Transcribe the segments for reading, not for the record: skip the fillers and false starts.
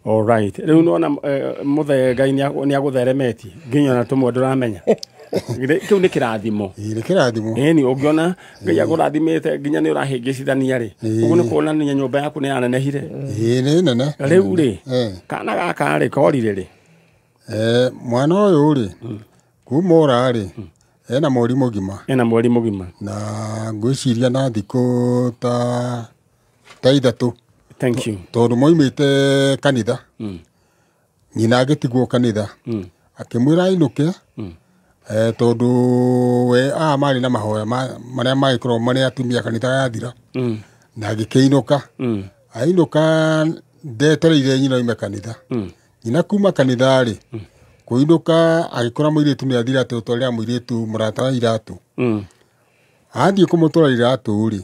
Alright, rĩu nĩwona mũthee Ngai nĩ agũtheremetie nginya ona tũmwe ndũramenya. Kĩu nĩ kĩrathimo. Ĩĩ, nĩ kĩrathimo. Ĩni ũngĩona Ngai agũrathimĩte nginya nĩ ũrahĩngĩcithania rĩ, ũguo nĩ kuonania nyũmba yaku nĩ yanenehire. Ĩĩ, nĩ nene. Rĩu rĩ, kana gaka rĩ korire rĩ? Mwana ũyũ rĩ, kuma ora rĩ, ena mweri mũgima. Ena mweri mũgima. Na ngwĩciria na thikũ ta 3. Thank you. Tondũ moimĩte kanitha. Nyina agĩtigwo kanitha. Akĩmwĩra ainũke. Tondũ we aya marĩ na mahoya marĩa magĩkoragwo marĩ atumia kanitha yathira. Na agĩkĩinũka. Ainũka ndetereire nyina oime kanitha. Nyina kuma kanitha rĩ, kũinũka agĩkora mũirĩtu nĩ athire atĩ ũtwarĩra mũirĩtu mũrata wa iratũ. Athiĩ kũmũtwara iratũ rĩ,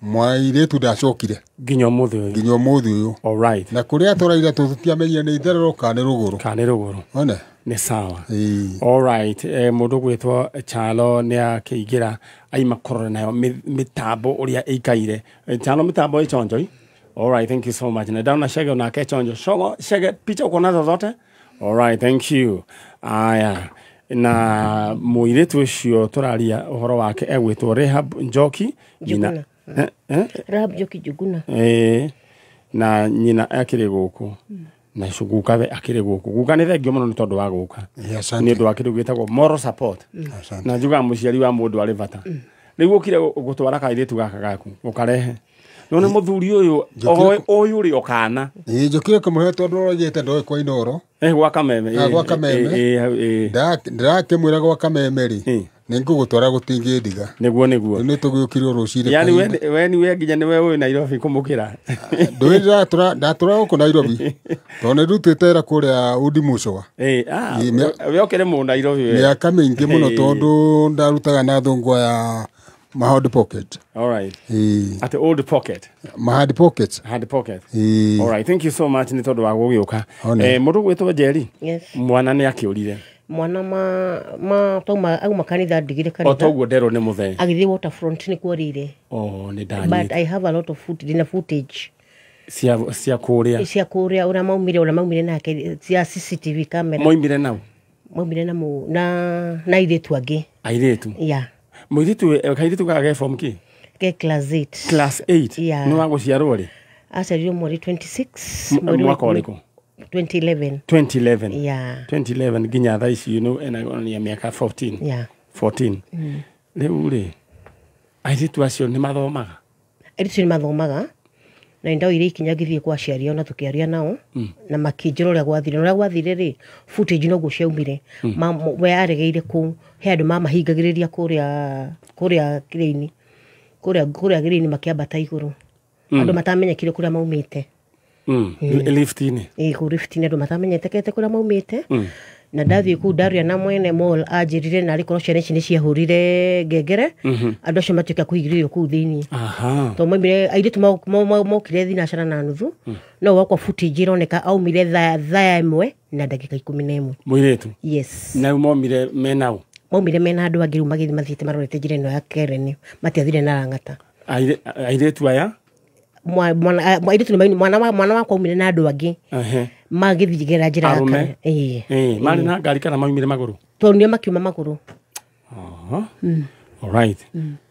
mũirĩtu ndacokire. Nginya ũmũthĩ ũyũ. Nginya ũmũthĩ ũyũ. Alright. Na kũrĩa atwara iratũ tũtiamenyire nĩ itherero kana nĩ rũgũrũ. Kana nĩ rũgũrũ. One? Nĩ sawa. Ĩĩ. Alright, mũndũ gwĩtwo Chalo nĩ akĩingĩra aima kũrora nayo mĩtambo ũrĩa ĩikaire. Chalo, mĩtambo ĩchonjo. Alright, thank you so much. Na ndaona Shege onake chonjo. Shogo, Shege, picha uko nazo zote? Alright, thank you. Aya, na mũirĩtu ũcio tũraria ũhoro wake egwĩtwo Rehab Njoki. Nyina. Njuguna. Rahab Njoki Njuguna. Na nyina akĩrĩ gũkũ. Na gukawe akĩrĩ gũkũ. Guka nĩ thengio mũno nĩ tondũ wa gũka. Asante. Nĩ ũndũ wa kĩndũ gĩtagwo moral support. Asante. Na njugaga mũciari wa mũndũ arĩ bata. Rĩu ũkire gũtwara kairĩtu gaka gaku, ũkarehe. Nĩwona mũthuri ũyũ, ũyũ ũrĩ o kana. Ĩĩ, njũkire kũmũhe tondũ ũroigĩte ndoĩ kwa Inooro. Gwa Kameme. Gwa Kameme. Ndĩrakĩmwĩra gwa Kameme rĩ, nĩ ngũgũtwara gũtingĩndiga. Nĩguo, nĩguo. Rĩu nĩ tũgĩũkire o rũcinĩ Yaani kahinda. we nĩwe nginya nĩwe ũĩ Nairobi kũmũkĩra. Ndũĩ ndatũra gũkũ Nairobi. Tondũ nĩ ndutĩte wĩra kũrĩa Undi Mucwa. Ĩĩ, We ũkĩrĩ mũ Nairobi we. Mĩaka mĩingĩ mũno tondũ ndarutaga na athũngũ aya ma hard pocket. All right. Ĩĩ. At the old pocket. Ma hard pocket. Hard pocket. Ĩĩ. All right, thank you so much nĩ tondũ wa gũgĩũka. One. Mũndũ gwĩtwo Njeri. Yes. Mwana nĩ akĩũrire. Mwana ma tauma auma kanitha ndigire O kanitha. toguo nderwo nĩ mũthee. Agĩthiĩ waterfront nĩ kuorĩire. Oh, nĩ But ndanyita. I have a lot of footage, ndĩna footage. Cia kũrĩa. Cia kũrĩa ũrĩa maumire nake cia CCTV camera. Moimire nau? Maumire na na airĩtu angĩ. Airĩtu? Yeah. Mũirĩtu, kairĩtu gaka ke form kĩ? Ke class 8. Class 8? Yeah. Nĩ wa gũciarwo rĩ? Aciarirwo mweri 26, mweri wa Mwaka ũrĩkũ? 2011. 2011. Yeah. 2011 nginya thaa ici nĩ ena onania mĩaka 14. Yeah. 14. Rĩu rĩ, airĩtu acio nĩ mathomaga? Airĩtu nĩ mathomaga. Na nĩndoire ikinya ngĩthiĩ kwa aciari ao na tũkĩaria nao. Na makĩnjĩra ũrĩa gwathire. Na ũrĩa gwathire rĩ, footage noguo ciaumire. We aregeire kũu, he andũ mamahingagĩrĩria kũrĩa kĩrĩa-inĩ. Kũrĩa kĩrĩa-inĩ makĩambata igũrũ. Andũ matamenyekire kũrĩa maumĩte. Lift-inĩ? Ĩĩ, kũu lift-inĩ andũ matamenyekete kũrĩa maumĩte. Na ndathiĩ kũu ndaria na mwene mall anjĩrire narĩ korwo ciana ici nĩ ciahũrire ngengere, andũ acio matuĩka kũhingĩrĩrio kũu thĩiniĩ. Tondũ maumire, airĩtu mokire thinacara na nuthu, no wakwa footage ĩroneka aumire thaa 1 na ndagĩka 11. Mũirĩtu? Yes. Na rĩu maumire mena ũ? Maumire mena andũ angĩ rĩu magĩthiĩ mathiĩte marorete njĩra ĩno ya Karen, matiathire na Lang'ata. Airĩtu aya? Airĩtu nĩ maini, mwana wakwa aumire na andũ angĩ. Magĩthiĩ gera njĩra ya Arũme? Karen. Ĩĩ. Ĩĩ, marĩ na ngari kana maumire magũrũ? Tondũ nĩo makiuma magũrũ. All right.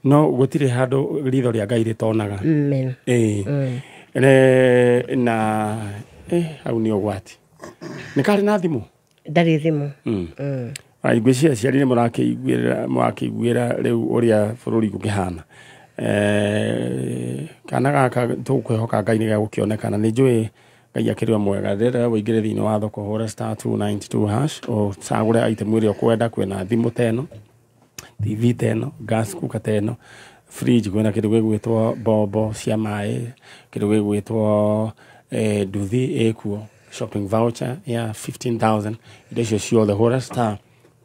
No gũtirĩ handũ ritho rĩa Ngai rĩtonaga. Amen. Ĩĩ. Na, hau nĩ ũgwati. Nĩ karĩ na thimũ? Ndarĩ thimũ. Ai, ngwĩciria aciari nĩ mũrakĩiguĩra rĩu ũrĩa bũrũri ũkĩhana. Kana gaka tũkwĩhoka Ngai nĩ gegũkĩonekana. Nĩ njũĩ Ngai akĩrĩ o mwega. Rĩrĩa ũingĩre thĩinĩ wa thoko hũra star two ninety two hash, ũcagũre item ĩrĩa ũkwenda. Kwĩna thimũ ta ĩno, TV ta ĩno, gas cooker ta ĩno, fridge, kwĩna kĩndũ gĩgwĩtwo mbombo cia maĩ, kĩndũ gĩgwĩtwo, nduthi ĩkuo, shopping voucher ya 15,000. Indo icio ciothe hũra star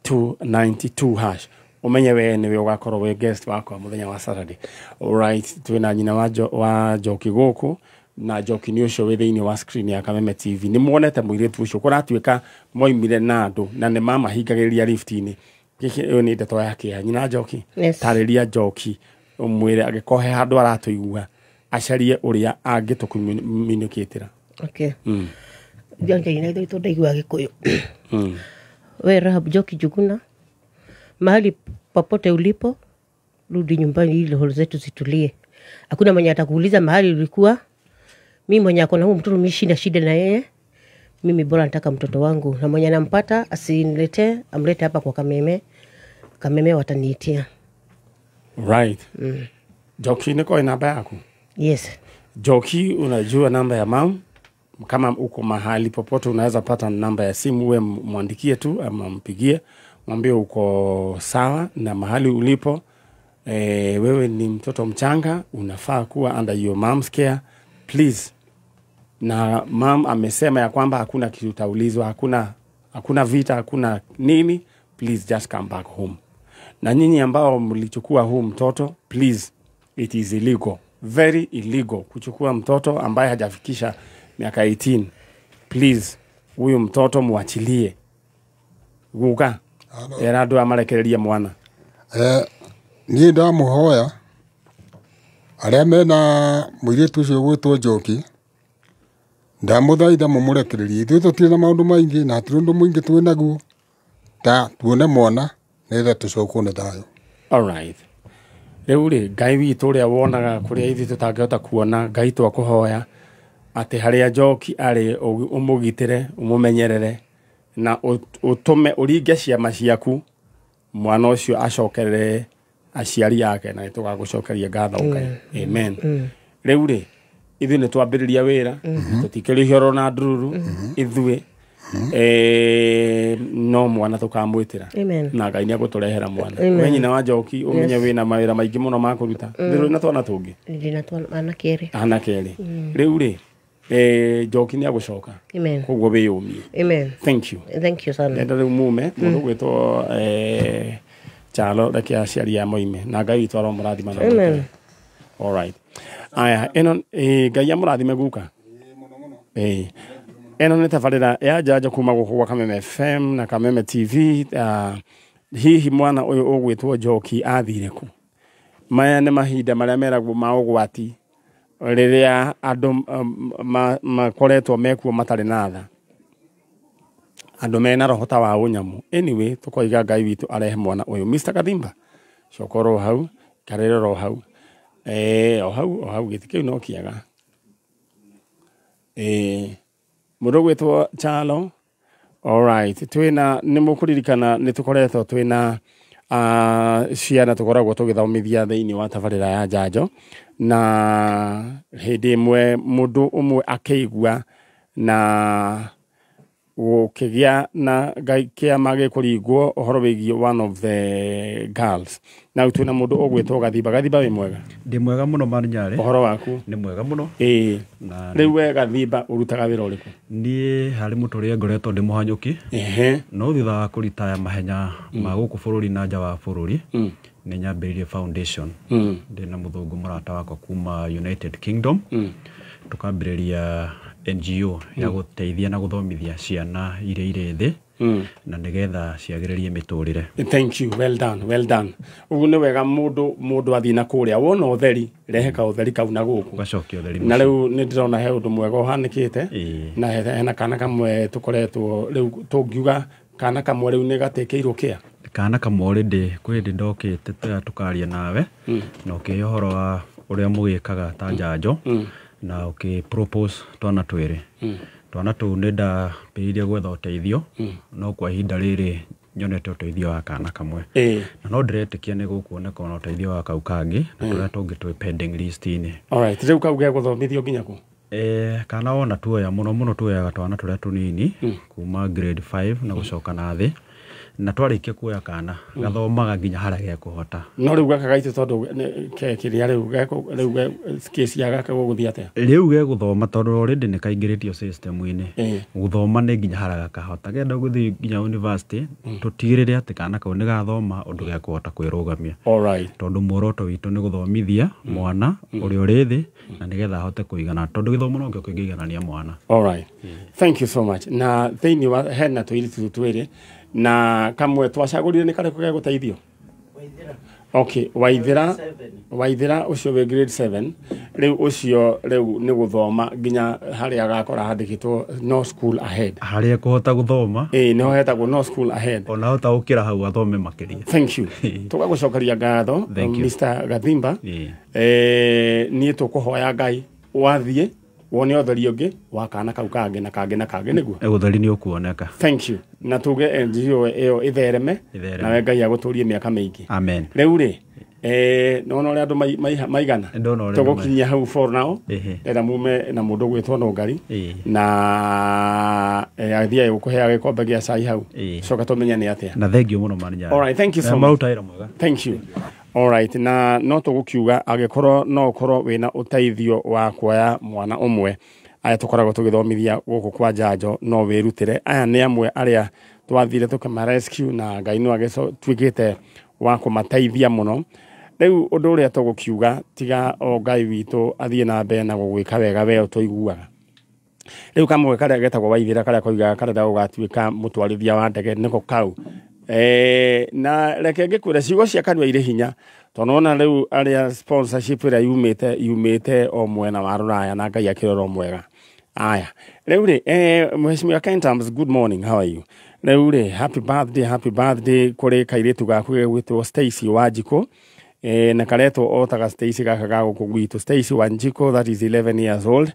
two ninety two hash. Ũmenye we nĩwe ũgakorwo wĩ guest wakwa mũthenya wa Saturday. Alright, twĩna nyina wa Njoki gũkũ, na Njoki nĩ ũcio wĩ thĩinĩ wa screen ya Kameme TV. Nĩ muonete mũirĩtu ũcio, kũratuĩka moimire na andũ na nĩ mamahingagĩrĩria lift-inĩ. Gĩkĩ, ĩyo nĩ ndeto ya kĩeha. Nyina Njoki, tarĩria Njoki, ũmwĩre angĩkorwo he handũ aratũigua, acarie ũrĩa angĩtũcommunicatĩra. Okay. Ngai na ithuĩ ndaigua Gĩkũyũ. We Rahab Njoki Njuguna, mahali popote ulipo, rudi nyumbani ili roho zetu zitulie. Hakuna mwenye atakuuliza mahali ulikuwa. Mimi mwenye ako na huyu mtoto mimi sina shida na yeye. Mimi bora nataka mtoto wangu, na mwenye anampata asiniletee, amlete hapa kwa Kameme. Kameme wataniitia. Right. Njoki, niko namba yako? Yes. Njoki, unajua namba ya mam? Kama uko mahali popote unaweza pata namba ya simu, we mwandikie tu ama mpigie, mwambie uko sawa na mahali ulipo. Wewe ni mtoto mchanga, unafaa kuwa under your mom's care, please. Na mam amesema ya kwamba hakuna kitu utaulizwa, hakuna vita, hakuna nini, please just come back home. Na nyinyi ambao mlichukua huu mtoto, please, it is illegal, very illegal kuchukua mtoto ambaye hajafikisha miaka 18. Please, huyu mtoto muachilie. Guka era andu amarekererie mwana. Niĩ ndamũhoya arĩa mena mũirĩtu ũcio ũgwĩtwo Njoki, ndamũthaitha mũmũrekererie. Ithuĩ tũtirĩ na maũndũ maingĩ na hatirĩ ũndũ mũingĩ twĩ naguo ta tuone mwana nĩgetha tũcokwo nĩ thayũ. Alright. Rĩu rĩ, Ngai witũ ũrĩa wonaga kũrĩa ithuĩ tũtangĩhota kuona, Ngai twakũhoya atĩ harĩa Njoki arĩ ũmũgitĩre, ũmũmenyerere na ũtũme ũringe ciama ciaku, mwana ũcio acokerere aciari ake, na nĩtũgagũcokeria ngatho Ngai. Amen. Rĩu rĩ, ithuĩ nĩ twambĩrĩria wĩra, tũtikĩrĩhio na ndururu, ithuĩ no mwana tũkamwĩtĩra. Amen. Na Ngai nĩegũtũrehera mwana. Amen. We nyina wa Njoki, ũmenye wĩna mawĩra maingĩ mũno ma kũruta. Ndĩrĩ na twana tũngĩ? Ndĩ na twana anake erĩ. Anake erĩ. Rĩu rĩ, Njoki nĩegũcoka. Amen. Koguo wĩyũmie. Amen. Thank you. Thank you sana. Ndenda rĩu mume mũndũ ũgwĩtwo Chalo, reke aciari a moime na Ngai witũ aromũrathima na Amen. All right. Aya, ĩno Ngai amũrathime guka. Ĩno nĩ tabarĩra ya njanjo kuma gũkũ gwa Kameme FM na Kameme TV. Hihi mwana ũyũ ũgwĩtwo Njoki athire kũ? Maya nĩ mahinda marĩa meragwo ma ũgwati, rĩrĩa andũ makoretwo mekuo matarĩ na tha, andũ mena roho ta wa ũnyamũ. Anyway, tũkoiga Ngai witũ arehe mwana ũyũ. Mr. Kathimba, coka oro hau, karĩra oro hau. O hau, o hau, gĩtĩ kĩu no kĩega. Mũndũ ũgwĩtwo Chalo. Alright, twĩna nĩ mũkũririkana nĩ tũkoretwo twĩna ciana tũkoragwo tũgĩthomithia thĩinĩ wa tabarĩra ya njanjo, na hĩndĩ ĩmwe mũndũ ũmwe akĩigua na gũkĩgĩa na kĩama gĩkũringwo ũhoro wĩgiĩ one of the girls. Na twĩna mũndũ ũgwĩtwo Gathimba. Gathimba, wĩ mwega? Ndĩ mwega mũno Marinyarĩ. Ũhoro waku? Nĩ mwega mũno. Na Rĩu we Gathimba ũrutaga wĩra ũrĩkũ? Niĩ harĩ mũtũrĩre ngoretwo ndĩ mũhanyũki. No thutha wa kũritaya mahenya ma gũkũ bũrũri na nja wa bũrũri, nĩ nyambĩrĩirie foundation. Ndĩ na mũthũngũ mũrata wakwa kuma United Kingdom. Tũkambĩrĩria NGO ya gũteithia na gũthomithia ciana iria irĩ thĩ, na nĩgetha ciagĩrĩrie mĩtũrĩre. Thank you, well done, well done. Ũguo nĩ wega mũndũ athiĩ na kũrĩa, wona ũtheri, rehe ka ũtheri kau na gũkũ. Ũgacokia ũtheri Na mũciĩ. Rĩu nĩ ndĩrona he ũndũ mwega ũhanĩkĩte. Na hena kana kamwe tũkoretwo rĩu tũngiuga kana kamwe rĩu nĩ gatĩkĩirwo kĩa. Kana kamwe already kwĩ hĩndĩ ndokĩte tũkaria nawe, na ũkĩhe ũhoro wa ũrĩa mũgĩkaga ta njanjo, na ũkĩ propose twana twĩrĩ. Twana tũu nĩ ndambĩrĩirie gwetha ũteithio, no kwa ihinda rĩrĩ nyonete ũteithio wa kana kamwe. Na no ndĩretĩkia nĩ gũkuoneka ona ũteithio wa kau kangĩ na tũrĩa tũngĩ twĩ pending list-inĩ. Alright, rĩu kau gegũthomithio nginya kũ? Kana wona tuoya mũno mũno tuoyaga twana tũrĩa tũnini kuma grade 5 na gũcoka na thĩ, na twarĩkia kuoya kana gathomaga nginya harĩa gekũhota. No rĩu gaka gaitũ tondũ ke kĩrĩa rĩu rĩu kesi ya gaka gũgũthiĩ atĩa? Rĩu gegũthoma tondũ already nĩ kaingĩrĩtio system-inĩ. Gũthoma nĩ nginya harĩa gakahota. Kenda gũthiĩ nginya university, tũtigĩrĩre atĩ kana kau nĩ gathoma ũndũ gekũhota kwĩrũgamia. Alright. Tondũ muoroto witũ nĩ gũthomithia mwana ũrĩa ũrĩ thĩ na nĩgetha ahote kũigana, tondũ gĩthomo nokĩo kĩngĩiganania mwana. Alright. Thank you so much. Na thĩinĩ wa hena tũirĩtu twĩrĩ na kamwe twacagũrire nĩ karĩkũ gegũteithio? Okay, Waithira ucio wĩ grade 7 rĩu ũcio rĩu nĩ gũthoma nginya harĩa agakora handĩkĩtwo no school ahead. Harĩa ekũhota gũthoma. Ĩĩ nĩho hetagwo no school ahead. Ona hota gũkĩra hau athome makĩria. Thank you. Tũgagũcokeria ngatho Mr. Gathimba. Niĩ tũkũhoya Ngai wathiĩ wone ũtheri ũngĩ wa kana kau kangĩ na kangĩ na kangĩ nĩguo. Ũtheri nĩ ũkuoneka. Thank you. Na tuge NGO ĩyo ĩthereme nawe Ngai agũtũrie mĩaka mĩingĩ. Amen. Rĩu rĩ nona ũrĩa andũ maigana tũgũkinyia hau for now. Ndĩrenda mume na mũndũ gwĩtwo Nũngari na athiĩ gũkũheaga gĩkombe gĩa cai hau coka tũmenye nĩ atĩa. Na thank you mũno Maninyara. All right, thank you so much. Thank you. All right, na no tũgũkiuga angĩkorwo no ũkorwo wĩna ũteithio wa kuoya mwana ũmwe aya tũkoragwo tũgĩthomithia gũkũ kwa njanjo no wĩrutĩre. Aya nĩ amwe arĩa twathire tũkĩma rescue na Ngai no agĩtuĩkĩte wa kũmateithia mũno. Rĩu ũndũ ũrĩa tũgũkiuga tiga o Ngai witũ athiĩ na mbere na gũgwĩka wega we ũtũiguaga. Rĩu kamwe karĩa getagwo Waithira karĩa koigaga karenda gũgatuĩka mũtwarithia wa ndege nĩko kau. Na reke ngĩkwĩre ciugo cia kanua irĩ hinya tondũ nĩwona rĩu arĩa sponsorship ĩrĩa yumĩte o mwena wa rũraya na Ngai akĩrora o mwega. Aya rĩu rĩ Mheshimiwa Kentams, good morning, how are you? Rĩu rĩ happy birthday kũrĩ kairĩtu gaku gegwĩtwo Stacy Wanjikũ na karetwo o ta Stacy gaka ga gũkũ gwitũ. Stacy Wanjikũ, that is 11 years old.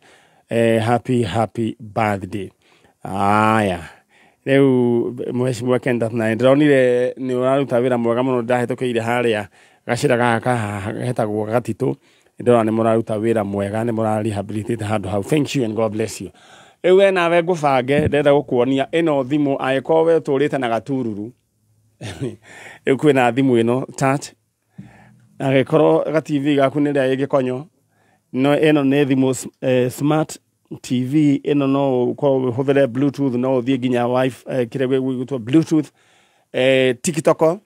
Happy birthday. Aya rĩu Mheshimiwa Kentams, na ndĩronire nĩ ũraruta wĩra mwega mũno, ndahĩtũkĩire harĩa gacĩra gaka hetagwo Gatitũ, ndĩrona nĩ mũraruta wĩra mwega, nĩ mũra rehabilitate handũ hau. Thank you and God bless you. Rĩu we nawe ngũbange, ndĩrenda gũkuonia ĩno thimũ angĩkorwo we ũtũrĩte na gatururu. Rĩu kwĩna thimũ ĩno touch, angĩkorwo ga TV gaku nĩ ĩrĩa ĩngĩkonyo, no ĩno nĩ thimũ smart TV ĩno no ũkorwo ũhũthĩre Bluetooth, no ũthiĩ nginya wifi kĩrĩa gĩgwĩtwo Bluetooth, TikTok,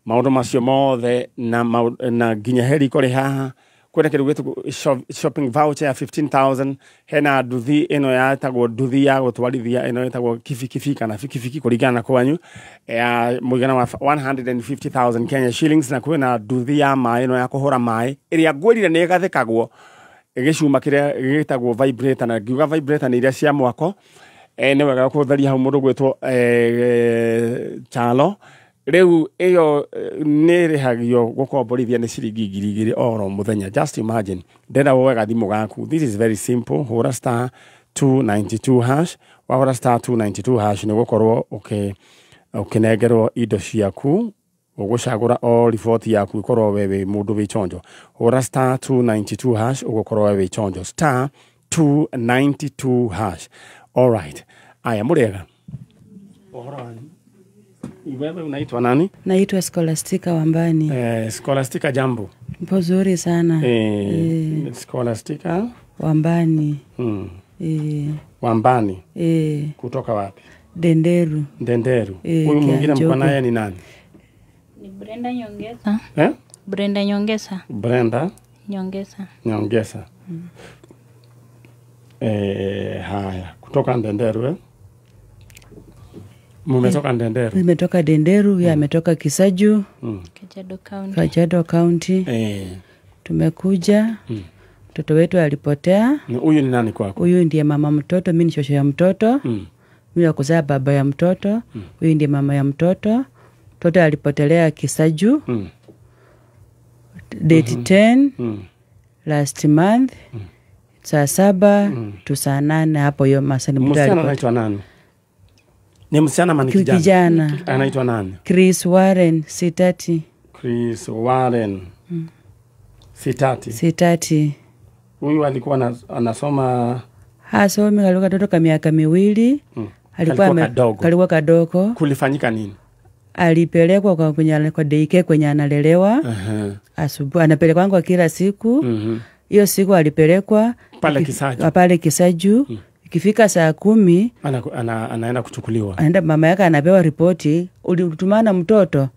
maũndũ macio mothe na nginya he riko rĩ haha kwĩna kĩndũ gĩtagwo shopping voucher ya 15,000. Hena nduthi ĩno yetagwo nduthi ya gũtwarithia, ĩno ĩtagwo kibikibi kana bikibiki kũringana na kwanyu, ya mũigana wa 150,000 Kenya shillings. Na kwĩna nduthi ya maĩ ĩno ya kũhũra maĩ ĩrĩa ngwĩrire nĩ ĩgathĩkagwo gĩcuma kĩrĩa gĩtagwo vibrator, na ngiuga vibrator nĩ iria cia mwako. Nĩ wega kũtheria hau mũndũ gwĩtwo Chalo. Rĩu ĩyo nĩ ĩrĩhagio gũkomborithia nĩ ciringi 2,000 oro mũthenya. Just imagine. Ndĩrenda woe gathimũ gaku. This is very simple. Hũra star 292 hash. Wahũra star 292 hash nĩ ũgũkorwo ũkĩnengerwo indo ciaku, ũgũcagũra o riboti yaku ĩkorwo we wĩ mũndũ wĩ chonjo. Hũra star 292 hash ũgũkorwo we wĩ chonjo. Star 292 hash. All right. Aya mũrĩega. Ũhoro wanyu? Wewe unaitwa nani? Naitwa Scholastica Wambani. Scholastica, jambo. Mzuri sana. Scholastica Wambani. Wambani. Kutoka wapi? Denderu. Denderu. Huyu mwingine mko naye ni nani? Ni Brenda Nyongesa. Brenda Nyongesa. Brenda Nyongesa. Nyongesa. Haya, kutoka Ndenderu Mumetoka Ndenderu? Nimetoka Denderu, yeye ametoka Kisaju. Kajiado County. Kajiado County. Tumekuja. Mtoto wetu alipotea. Huyu ni nani kwako? Huyu ndiye mama mtoto, mimi ni shosho ya mtoto. Mimi wa kuzaa baba ya mtoto. Huyu ndiye mama ya mtoto. Mtoto alipotelea Kisaju. Date 10 last month. Saa 7 to saa 8 hapo hiyo masaa ni mtoto. Msichana anaitwa nani? Ni msichana ama ni kijana? Kijana. Anaitwa nani? Chris Warren Sitati. Chris Warren Sitati. Sitati. Huyu alikuwa anasoma? Hasomi, alikuwa katoto ka miaka 2. Alikuwa kadogo. Alikuwa kadogo. Kulifanyika nini? Alipelekwa kwa kwenye daycare kwenye analelewa. Asubuhi anapelekwa kwa kila siku. Hiyo siku alipelekwa pale Kisaju. Pale Kisaju. Ikifika saa 10 anaenda kuchukuliwa. Anaenda, mama yake anapewa ripoti, ulitumana mtoto?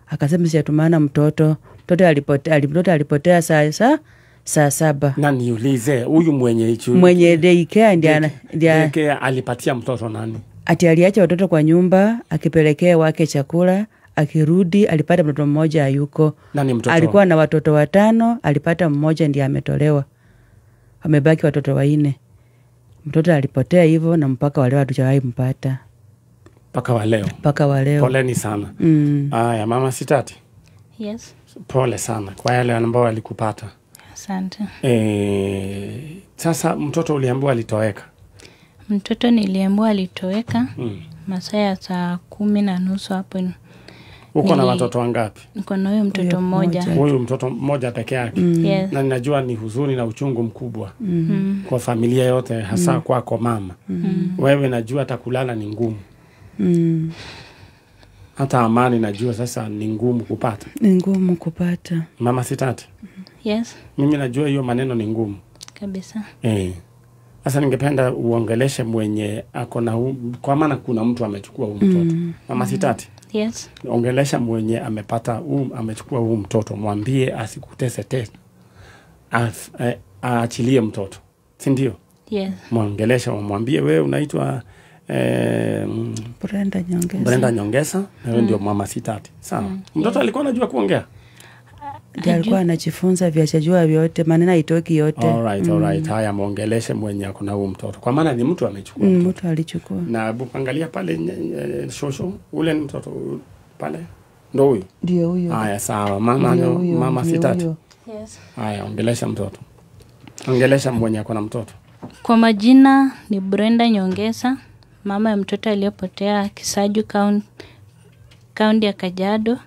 Akasema sijatumana mtoto. Mtoto alipotea, mtoto alipotea saa 7. Na niulize, huyu mwenye hicho mwenye daycare ndiye daycare alipatia mtoto nani? Ati aliacha watoto kwa nyumba akipelekea wake chakula, Akirudi alipata mtoto mmoja hayuko. Nani mtoto? Alikuwa na watoto 5, alipata mmoja ndiye ametolewa. Amebaki watoto 4. Mtoto alipotea hivyo na mpaka wale hatujawahi mpata. Mpaka wa leo. Mpaka wa leo. Poleni sana. Aya, mama Sitati. Yes. Pole sana kwa yale ambayo alikupata. Asante. Sasa mtoto uliambiwa alitoweka. Mtoto niliambiwa alitoweka masaa ya saa 10:30 hapo. Uko na watoto wangapi? Niko na huyo mtoto mmoja. Huyu mtoto mmoja peke yake. Yes. Na ninajua ni huzuni na uchungu mkubwa kwa familia yote, hasa kwako mama. Wewe najua hata kulala ni ngumu. Hata amani najua sasa ni ngumu kupata. Ni ngumu kupata. Mama Sitati. Yes. Mimi najua hiyo maneno ni ngumu. Kabisa. Sasa ningependa uongeleshe mwenye ako na kwa maana kuna mtu amechukua huyu mtoto. Mama Sitati. Yes. Ongelesha mwenye amepata amechukua huu mtoto, mwambie asikutese tena. Aachilie mtoto. Si ndio? Yes. Muongelesha, umwambie wewe unaitwa Brenda Nyongesa. Brenda Nyongesa, wewe ndio mama Sitati. Sawa. Mtoto alikuwa anajua kuongea? Ndiye alikuwa anajifunza viachajua vyote, maneno haitoki yote. All right, all right. Haya, muongeleshe mwenye ako na huu mtoto. Kwa maana ni mtu amechukua mtoto. Mtu alichukua. Na angalia pale shosho, ule ni mtoto pale. Ndio huyu. Ndio huyo. Haya, sawa. Mama ndio mama Sitati. Yes. Haya, ongelesha mtoto. Ongelesha mwenye ako na mtoto. Kwa majina ni Brenda Nyongesa, mama ya mtoto aliyepotea Kisaju County ya Kajiado.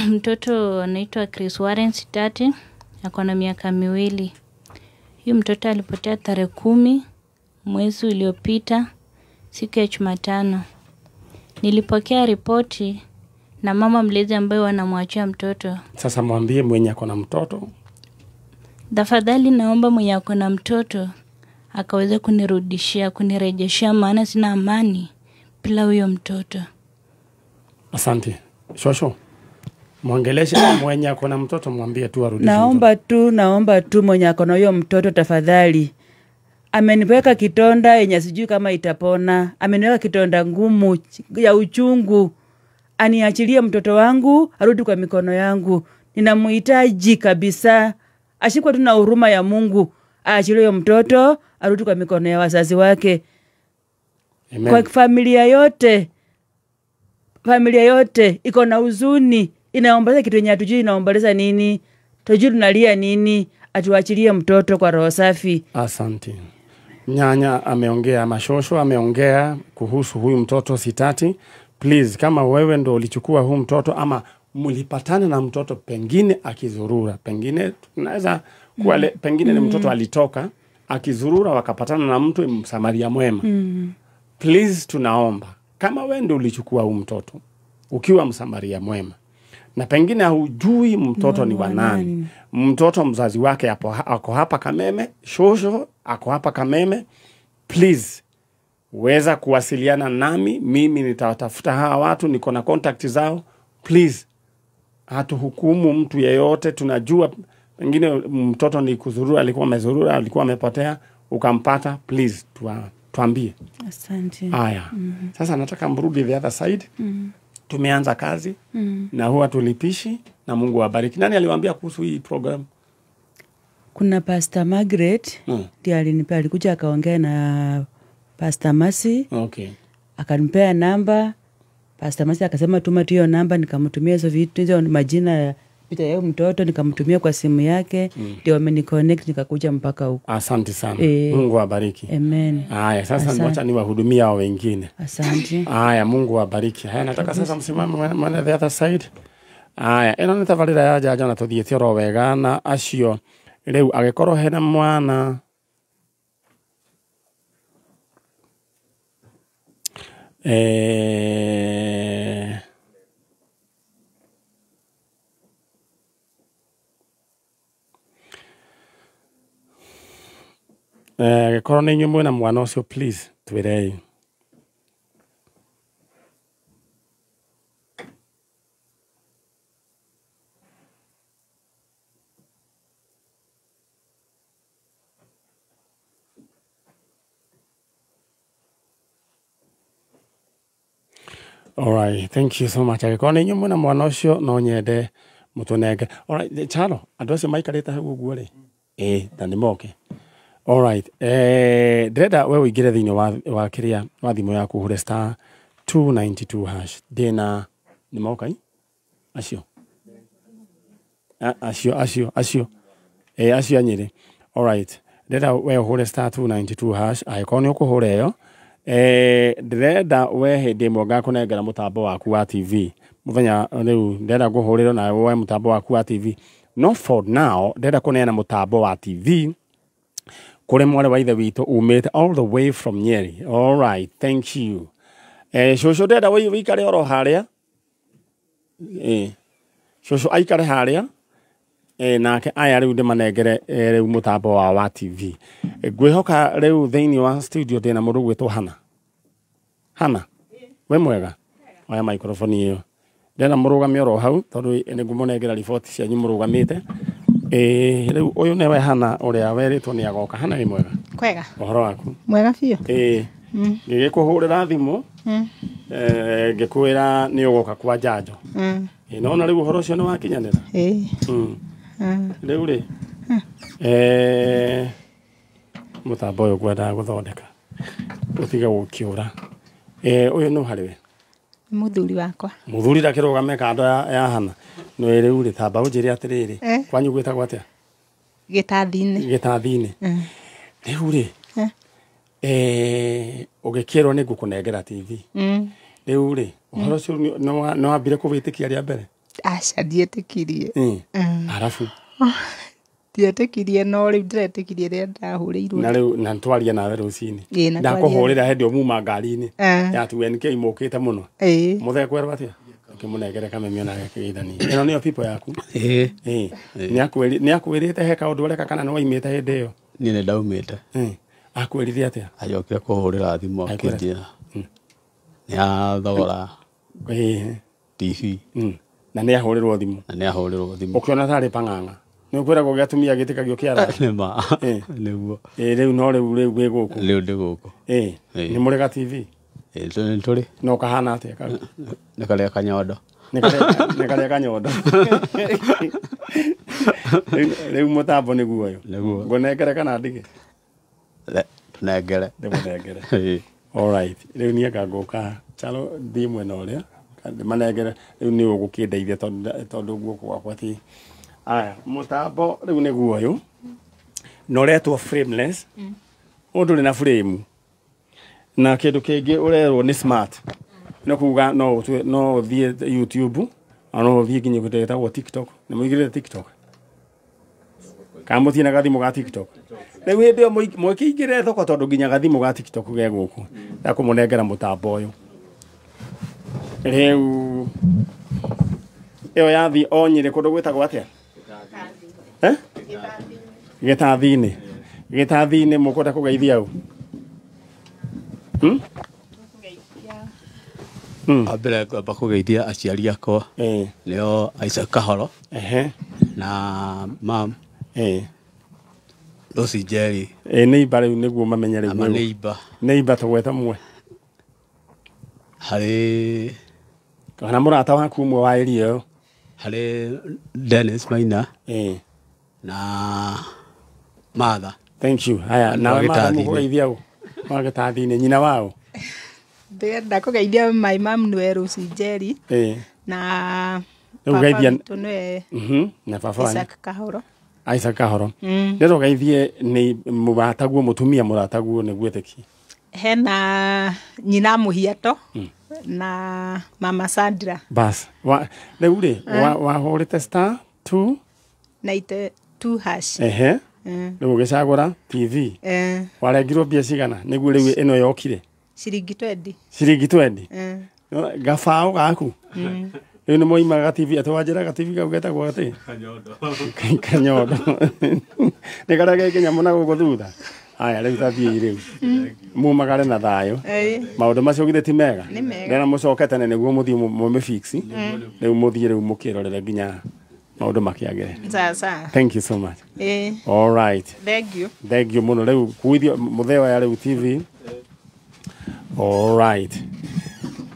Mtoto anaitwa Chris Warren Sitati, ako na miaka 2. Huyu mtoto alipotea tarehe 10 mwezi uliopita, siku ya Jumatano. Nilipokea ripoti na mama mlezi ambaye wanamwachia mtoto. Sasa mwambie mwenye ako na mtoto. Tafadhali naomba mwenye ako na mtoto akaweze kunirudishia, kunirejeshea, maana sina amani bila huyo mtoto. Asante. Shosho, muongeleshe mwenye ako na mtoto, mwambie tu arudishe. Naomba tu mwenye ako na huyo mtoto tafadhali. Ameniweka kitonda yenye sijui kama itapona. Ameniweka kitonda ngumu ya uchungu. Aniachilie mtoto wangu, arudi kwa mikono yangu. Ninamhitaji kabisa. Ashikwe tu na huruma ya Mungu. Aachilie mtoto, arudi kwa mikono ya wazazi wake. Amen. Kwa familia yote. Familia yote iko na huzuni. Inaomboleza kitu yenye hatujui inaomboleza nini. Tujui tunalia nini. Atuachilie mtoto kwa roho safi. Asante. Nyanya ameongea, mashosho ameongea kuhusu huyu mtoto Sitati. Please, kama wewe ndo ulichukua huyu mtoto ama mlipatana na mtoto pengine akizurura, pengine tunaweza kuwa pengine ni mtoto alitoka akizurura wakapatana na mtu Msamaria mwema. Please, tunaomba kama wewe ndo ulichukua huyu mtoto ukiwa Msamaria mwema na pengine hujui mtoto ni wa nani, mtoto mzazi wake ako hapa Kameme, shosho ako hapa Kameme, please weza kuwasiliana nami, mimi nitawatafuta hawa watu, niko na contact zao. Please, hatuhukumu mtu yeyote, tunajua pengine mtoto ni kuzurura, alikuwa amezurura, alikuwa amepotea, ukampata, please tuambie. Asante. Haya. Sasa nataka mrudi the other side. Tumeanza kazi na huwa tulipishi, na Mungu awabariki. Nani aliwaambia kuhusu hii program? Kuna Pastor Margaret ndiye alinipea, alikuja akaongea na Pastor Masi. Okay. Akanipea namba. Pastor Masi akasema tuma tu hiyo namba, nikamtumia hizo vitu, hizo majina ya picha ya mtoto nikamtumia kwa simu yake, ndio ameniconnect nikakuja mpaka huko. Asante sana. Mungu awabariki. Amen. Haya, sasa wacha niwahudumia hao wengine. Asante. Haya, Mungu awabariki. Haya, nataka sasa msimame mwana the other side. Haya, eno nĩ tabarĩra ya njanjo na tũthiĩte oro wega na acio rĩu agĩkorwo hena mwana korwo nĩ inyuĩ mwĩna mwana ũcio, please twĩrei. Alright, thank you so much. Angĩkorwo nĩ inyuĩ mwĩna mwana ũcio no nyende mũtũnenge. Alright, Charo, andũ acio maikarĩte hau ũguo rĩ, ĩĩ na nĩ moke. Alright, ndĩrenda we ũingĩre thĩinĩ wa kĩrĩa wa thimũ yaku ũhũre star 292 hash. Ndĩna nĩ moka i? Acio. Acio acio acio. Acio a Nyĩrĩ. Alright, ndĩrenda we ũhũre star 292 hash angĩkorwo nĩ ũkũhũra ĩyo. Ndĩrenda we hĩndĩ ĩmwe ngakũnengera mũtambo waku wa TV mũthenya rĩu ndĩrenda ngũhũrĩre nawe woe mũtambo waku wa TV, no for now ndĩrenda kũneana mũtambo wa TV kũrĩ mwarĩ wa ithe witũ umĩte all the way from Nyeri. All right, thank you. Cũcũ ndĩrenda wĩikare oro harĩa, cũcũ aikare harĩa, nake aya rĩu ndĩmanengere rĩu mũtambo wao wa TV. Ngwĩhoka rĩu thĩinĩ wa studio ndĩna mũndũ ũgwĩtwo Hana. Hana, wĩ mwega? Oya microphone ĩyo. Ndĩrenda mũrũgame oro hau tondũ nĩ ngũmũnengera riboti cianyu mũrũgamĩte. Rĩu ũyũ nĩwe Hana ũrĩa werĩtwo nĩ agoka. Hana, wĩ mwega? Kwega. Ũhoro waku? Mwega biũ. Ngĩgĩkũhũrĩra thimũ, ngĩkwĩra nĩ ũgoka kwa njanjo. Nona rĩu ũhoro ũcio nĩ wakinyanĩra? Ĩĩ. Rĩu rĩ, mũtambo ũyũ ngwendaga gũthondeka ũtige gũkĩũra. Ũyũ nũ harĩ we? Nĩ mũthuri wakwa. Mũthuri ndakĩrũgame kando ya Hana. Nĩ rĩu rĩ, tamba ũnjĩre atĩrĩrĩ, kwanyu gwĩtagwo atĩa? Gĩtathi-inĩ. Gĩtathi-inĩ. Rĩu rĩ, ũgĩkĩrwo nĩ ngũkũnengera TV. Rĩu rĩ, ũhoro ũcio nĩ wambire kũwĩtĩkia rĩa mbere? Aca, ndietĩkirie. Arabu Ndietĩkirie, no rĩu ndĩretĩkirie rĩrĩa ndahũrĩirwo. Na rĩu na nĩtwaria nawe rũcinĩ. Ĩĩ, na twaria. Ndakũhũrĩra hĩndĩ ĩyo muma ngari-inĩ ya 2NK mũkĩte mũno. Mũthee kwerwo atĩa? Ũkĩmũnengere kameme onake akĩgeithania. Ĩno nĩyo people yaku? Ĩĩ. Nĩ akwĩrĩte he kaũndũ areka kana nĩ waimĩte hĩndĩ ĩyo? Niĩ nĩ ndaumĩte. Akwĩrire atĩa? Acokire kũhũrĩra thimũ Akwĩra akĩnjĩra nĩ athogora TV. Na nĩ ahũrĩrwo thimũ? Na nĩ ahũrĩrwo thimũ. Ũkĩona tarĩ pang'ang'a? Nĩ ũkwĩragwo gĩa atumia gĩtĩkagio kĩara? Nĩ ma. Nĩguo. Rĩu no rĩu wĩ gũkũ? Rĩu ndĩ gũkũ. Nĩ mũrĩ ga TV? Ĩĩ, nĩ tũrĩ. No kahana atĩa kau? Nĩ karĩa kanyondo. Nĩ karĩa kanyondo. Rĩu mũtambo nĩguo ũyũ? Nĩguo. Ngũnengere kana ndige? Tũnengere. Ndĩmũnengere. Alright, rĩu niĩ anga ngũka Chalo thiĩ mwena ũrĩa ndĩmanengere rĩu nĩ ũgũkĩndeithia tondũ guoko gwakwa ti. Aya, mũtambo rĩu nĩguo ũyũ na ũretwo frameless. Ũyũ ndũrĩ na frame na kĩndũ kĩngĩ ũrerwo nĩ smart, nĩ kuga no ũthiĩ YouTube na no ũthiĩ nginya kĩndũ gĩtagwo TikTok. Nĩ mũigĩrĩte TikTok? Kana mũtirĩ na gathimũ ga TikTok? Rĩu hĩndĩ ĩyo mũkĩingĩre thoko tondũ nginya gathimũ ga TikTok ge gũkũ. Ndakũmũnengera mũtambo ũyũ. Rĩu ĩyo yathiĩ o Nyĩrĩ kũndũ gwĩtagwo atĩa? Gĩtathi-inĩ. Gĩtathi-inĩ mũkwenda kũgeithia ũ? Wa mbere ngwamba kũgeithia aciari akwa. Nĩo Isaac Kahoro. Na mam. Lucy Njeri. Neighbor rĩu nĩguo mamenye rĩu. Ama neighbor. Neighbor tũgweta mwe. Harĩ kana mũrata waku ũmwe wa area ĩyo? Harĩ Dennis Maina. Na Martha. Thank you. Haya, nawe Martha mũkũgeithia ũ? Wa gĩtathi-inĩ, nyina wao? Ndĩrenda kũgeithia my mom nĩwe Lucy Njeri. Na Rĩu baba geithia witũ nĩwe Na baba wanyu? Isaac Kahoro. Isaac Kahoro. Ndĩrenda ũgeithie nĩ mũrataguo, mũtumia mũrataguo nĩguo etĩkie. Hena nyina Mũhiato na mama Sandra. Bas. Rĩu rĩ, wahũrĩte star 2 92 hash. Rĩu ũgĩcagũra TV. Warengirwo mbia cigana nĩguo rĩu ĩno yokire? Ciringi 20. Ciringi 20? Gabaũ gaku? Rĩu nĩ moimaga TV, atĩ wanjĩra ga TV kau getagwo atĩ? Kanyondo. Nĩ karĩa ge kĩnyamũ na gũkũ thutha. Aya, rĩu tathiĩi rĩu. Mumagare na thayũ. Maũndũ macio githĩ ti mega? Nĩ mega. Rĩrĩa mũcoke tene nĩguo mũthiĩ mũmĩfix. Rĩu mũthiĩ rĩu mũkĩrorere nginya maũndũ makĩagĩre. Sawa sawa. Thank you so much. All right. Thank you. Thank you mũno. Rĩu kuithio mũthee wa rĩu TV. All right.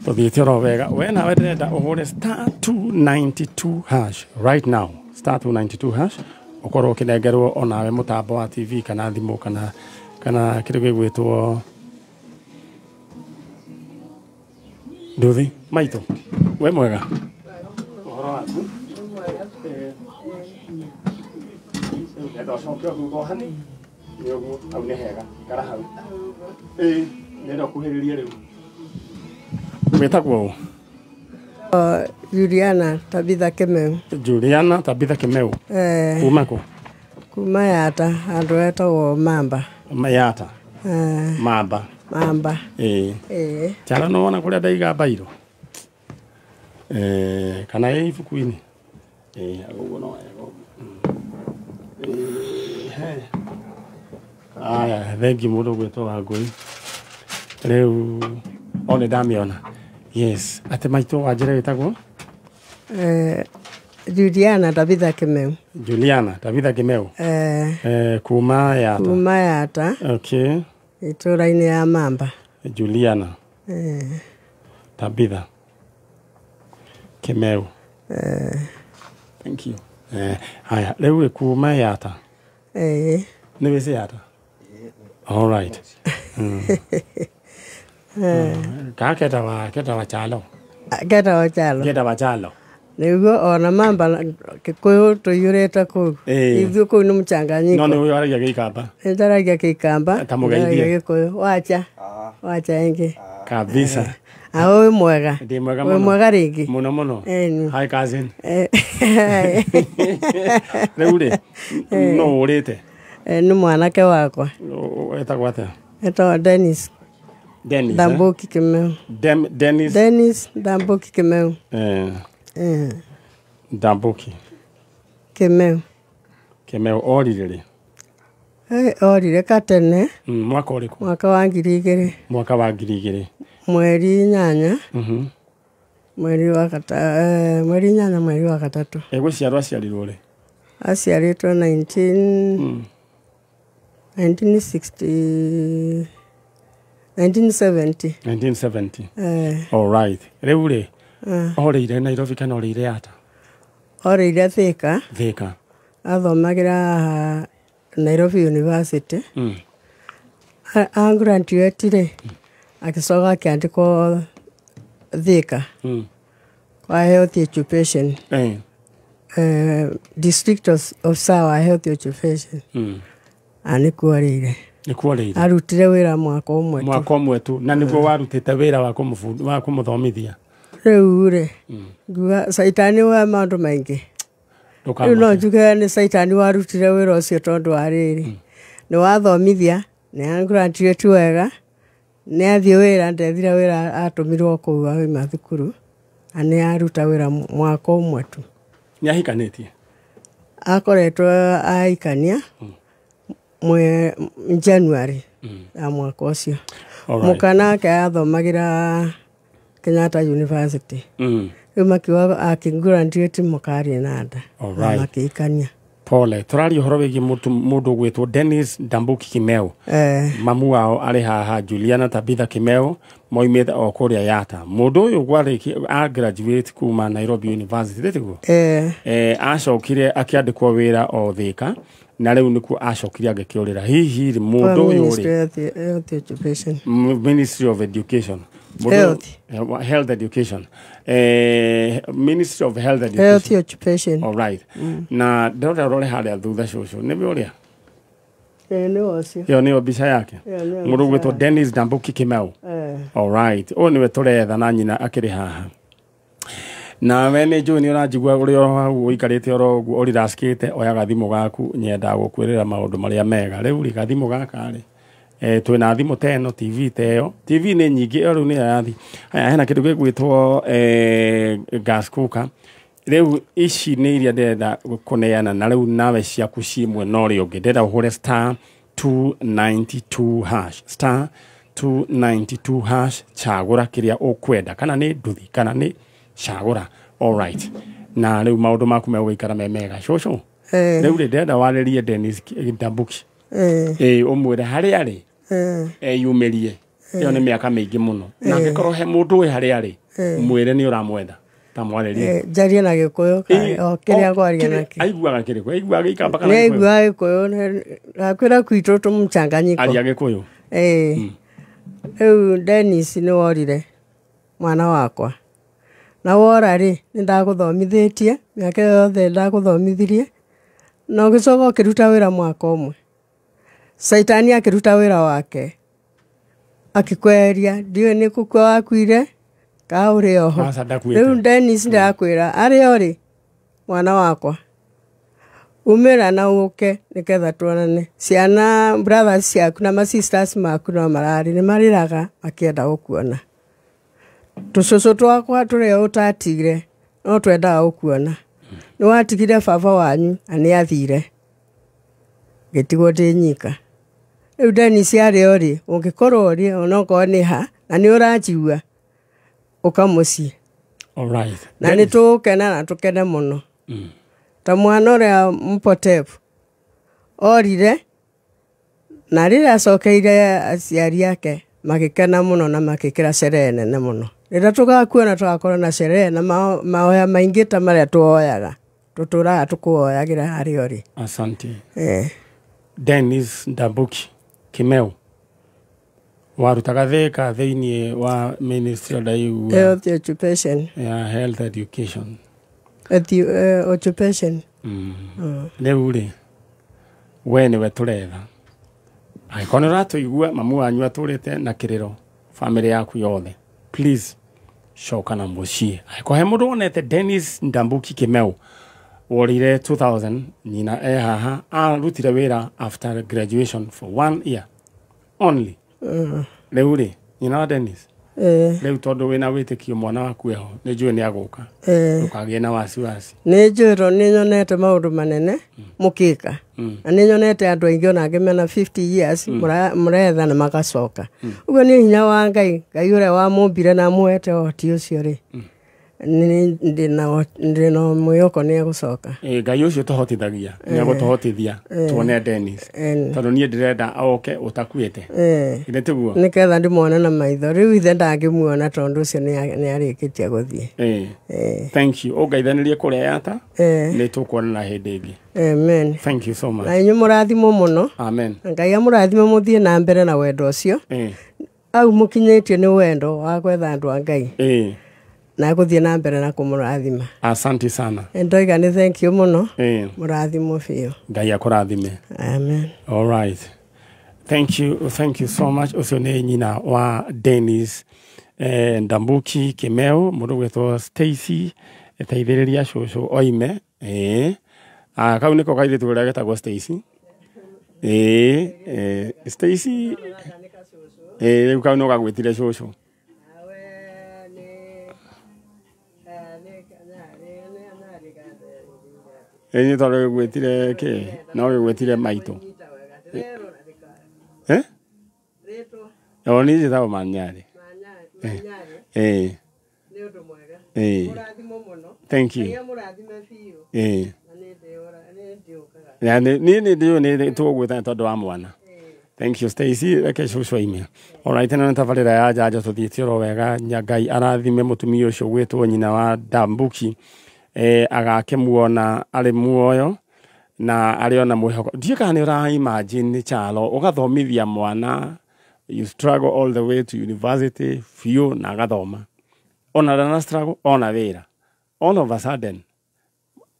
Tuthiĩte oro wega. We nawe ndĩrenda ũhũre star 292 hash right now. Star 292 hash ũkorwo ũkĩnengerwo onawe mũtambo wa TV kana thimũ kana kĩndũ gĩgwĩtwo nduthi. Maitũ, we mwega? Ũhoro waku? Ndenda ũcoke thutha hani nĩ ũguo, hau nĩ hega, ikara hau. Ndĩrenda ũkuhĩrĩrie rĩu. Wĩtagwo ũ? Juliana Tabitha Kimeu. Juliana Tabitha Kimeu. Kuma kũ? Kuma Yata, handũ hetagwo Mamba. Yata. Mamba. Mamba. Chara no wona kũrĩa ndaiga mbairũ? Kana ĩ ibuku-inĩ? Ũguo no wega. Aya, thengi mũndũ ũgwĩtwo Wangũi. Rĩu o nĩ ndamĩona. Yes, atĩ maitũ wanjĩra wĩtagwo? Juliana Tabitha Kimeu. Juliana Tabitha Kimeu. Kuma Yata. Kuma Yata. Okay. Itũra-inĩ ya Mamba. Juliana Tabitha Kimeu. Thank you. Haya, rĩu kuma Yata. Nĩ wĩci Yata? All right. Ka ketawa Chalo. Ketawa Chalo. Ketawa Chalo. Nĩguo ona Mamba Gĩkũyũ tũiyũrĩte kũu. Ithuĩ kũu nĩ mũchanganyiko. No nĩ waragia Gĩikamba. Nĩndaragia Gĩikamba. Ta mũgeithie. Gĩkũyũ. Wacha. Wacha ĩngĩ. Kabisa. Wĩ mwega. Ndĩ mwega mũno. Wĩ mwega rĩngĩ. Mũno mũno. Hi cousin. Rĩu rĩ, no ũrĩte? Nĩ mwanake wakwa. Etagwo atĩa? Etagwo Dennis. Dennis. Ndambuki Kimeu. Dennis. Dennis Ndambuki Kimeu. Ndambuki Kimeu. Kimeu orire rĩ? Orire katene. Mwaka ũrĩkũ? Mwaka wa 2000. Mwaka wa 2000. Mweri 8. Mweri wa mweri 8 mweri wa 3. Gũciarwo aciarirwo rĩ? Aciarĩtwo 1960 1970. 1970. All right. Rĩu rĩ, orĩire Nairobi kana orĩire Yata? Orĩire Thika. Thika. Athomagĩra Nairobi University. Angraduate rĩ, agĩcoka akĩandĩkwo Thika. Kwa health occupation. District of Sawa health occupation. Nĩkuo orĩire. Nĩkuo orĩire. Arutire wĩra mwaka ũmwe tu. Mwaka ũmwe tu. Na nĩguo warutĩte wĩra wa kũmũthomithia? Rĩu rĩ, nguga caitani wa maũndũ maingĩ. Rĩu no njuge nĩ caitani warutire wĩra ũcio tondũ wa rĩrĩ. Nĩ wathomithia, nĩ angraduate wega, nĩ athiĩ wĩra, ndethire wĩra atũmirwo kũu auma thukuru, na nĩ aruta wĩra mwaka ũmwe tu. Nĩ ahikanĩtie? Akoretwo ahikania January ya mwaka ũcio. Mũka nake athomagĩra Kenyatta University. Rĩu makiuga akĩgraduate mũkarĩ na nda. Na makĩhikania. Pole, tũraria ũhoro wĩgiĩ mũndũ ũgwĩtwo Dennis Ndambuki Kimeu. Mamu wao arĩ haha Juliana Tabitha Kimeu, moimĩte o kũrĩa Yata. Mũndũ ũyũ gwarĩkia a graduate kuma Nairobi University, tiguo? Acokire akĩandĩkwo wĩra o Thika, na rĩu nĩkuo acokire agĩkĩũrĩra. Hihi rĩ, mũndũ ũyũ rĩ, Ministry of Education. Health Education. Ministry of Health Education. Health Occupation. All right. Na ndĩrora ũrore harĩa thutha cũcũ, nĩwe ũrĩa? Nĩwe ũcio. Ĩyo nĩyo mbica yake. Mũndũ ũgwĩtwo Dennis Ndambuki Kimeu. All right. Ũyũ nĩwe tũretha na nyina akĩrĩ haha. Nawe nĩ njũĩ nĩ ũranjigua ũrĩ o hau ũikarĩte oro ũguo ũrirackĩte, oya gathimũ gaku, nyendaga gũkwĩrĩra maũndũ marĩa mega. Rĩu rĩ, gathimũ gaka rĩ, twĩna thimũ ta ĩno, TV ta ĩyo. TV nĩ nyingĩ, ĩyo rĩu nĩyo yathi. Haya, hena kĩndũ gĩgwĩtwo gas cooker. Rĩu ici nĩ iria ndĩrenda kũneana, na rĩu nawe ciaku ciĩ mwena ũrĩa ũngĩ. Ndĩrenda ũhũre star 292 hash. Star 292 hash, cagũra kĩrĩa ũkwenda, kana nĩ nduthi, kana nĩ cagũra. All right. Na rĩu maũndũ maku megũikara me mega. Cũcũ, rĩu rĩ, ndĩrenda warĩrie Dennis Ndambuki. Ũmwĩre harĩa arĩ, eyumĩrie. Ĩyo nĩ mĩaka mĩingĩ mũno. Na angĩkorwo he mũndũ wĩ harĩa arĩ, mwĩre nĩ ũramwetha. Ta mwarĩrie. Njarie na Gĩkũyũ o kĩrĩa ngwaria nakĩo. Aiguaga kĩrĩkũ? Aiguaga Gĩikamba kana Gĩkũyũ? Nĩ aiguaga Gĩkũyũ. Nakwĩra kwitũ tũmũchanganyiko. Aria Gĩkũyũ. Rĩu Dennis nĩ worire mwana wakwa. Na wora rĩ, nĩ ndagũthomithĩtie, mĩaka ĩyo yothe ndagũthomithirie, na ũgĩcoka ũkĩruta wĩra mwaka ũmwe. Caitani akĩruta wĩra wake, akĩkweheria, ndiũĩ nĩ gũkua wakuire, kana ũrĩ oho. Rĩu Dennis ndĩrakwĩra, arĩ o rĩ, mwana wakwa, umĩra na ũke nĩgetha tuonane. Ciana brothers ciaku na ma sisters maku no mararĩ, nĩ marĩraga makĩenda gũkuona. Tũcũcũ twakwa tũrĩa ũtatigire no twendaga gũkuona. Nĩ watigire baba wanyu na nĩ athire, ngĩtigwo ndĩ nyika. Rĩu Dennis arĩ o rĩ, ũngĩkorwo ũrĩ onokorwo nĩ ha na nĩ ũranjigua, ũka mũciĩ. Alright. Na nĩ tũgũkena na tũkene mũno. Ta mwana ũrĩa mũpotevu orire, na rĩrĩa acokeire aciari ake magĩkena mũno na magĩkĩra sherehe nene mũno. Rĩrĩa tũgakuona tũgakorwo na sherehe na mahoya maingĩ ta marĩa tũhoyaga, tũtũraga tũkũhoyagĩra harĩa ũrĩ. Asante. Dennis Ndambuki Kimeu warutaga thĩka thĩinĩ wa Ministry of Health Occupation. Ya Health Education. Occupation. Rĩu rĩ, we nĩwe tũretha. Angĩkorwo nĩ ũratũigua, mamu wanyu atũrĩte na kĩrĩro, family yaku yothe, please coka na mũciĩ. Angĩkorwo he mũndũ wonete Dennis Ndambuki Kimeu worire 2000, nyina e haha, arutire wĩra after graduation for 1 year only. Rĩu rĩ, nyina wa Dennis, rĩu tondũ wĩna wĩtĩkio mwana waku eho, nĩ njũĩ nĩ agũka. Ndũkagĩe na wasiwasi. Nĩ njũĩ tondũ nĩ nyonete maũndũ manene mũkĩka. Na nĩ nyonete andũ aingĩ ona angĩ mena 50 years mũretha na magacoka. Ũguo nĩ hinya wa Ngai, Ngai ũrĩa wamũmbire na amũhete ũhoti ũcio rĩ, ndĩna mwĩhoko nĩ egũcoka. Ngai ũcio tũhotithagia, nĩ egũtũhotithia tuone Dennis. Tondũ niĩ ndĩrenda oke ũtakuĩte. Githĩ tiguo? Nĩgetha ndĩmuone na maitho. Rĩu ithe ndangĩmuona tondũ ũcio nĩ arĩkĩtie gũthiĩ. Thank you. Ũngeithanĩrie kũrĩa Yata, nĩ tũkuonana hĩndĩ ĩngĩ. Amen. Thank you so much. Na inyuĩ mũrathimwo mũno. Amen. Ngai amũrathime mũthiĩ na mbere na wendo ũcio. Au mũkinyĩtio nĩ wendo wa gwetha andũ a Ngai. Na gũthiĩ na mbere na kũmũrathima. Asante sana. Ndoiga nĩ thank you mũno. Mũrathimwo biũ. Ngai akũrathime. Amen. All right. Thank you, thank you so much. Ũcio nĩ nyina wa Dennis Ndambuki Kimeu, mũndũ gwĩtwo Stacy, teithĩrĩria cũcũ oime. Kau nĩko kairĩtu karĩa getagwo Stacy. Stacy, rĩu kau no gagwĩtire cũcũ. Nĩ tondũ gĩgwĩtire kĩ? No gĩgwĩtire maitũ. O niĩ njĩtagwo Manyarĩ. Thank you. Niĩ nĩ ndĩũĩ nĩ tũgũgwĩta nĩ tondũ wa mwana. Thank you Stacy, reke cũcũ aime. Alright, ĩno nĩ tabarĩra ya njanjo tũthiĩte oro wega. Ngai arathime mũtumia ũcio ũgwĩtwo nyina wa Ndambuki, agakĩmuona arĩ muoyo na arĩ ona mwĩhoko. Ndiũĩ kana nĩ ũra imagine Chalo, ũgathomithia mwana, you struggle all the way to university biũ na agathoma, ona ndana struggle ona wĩra, all of a sudden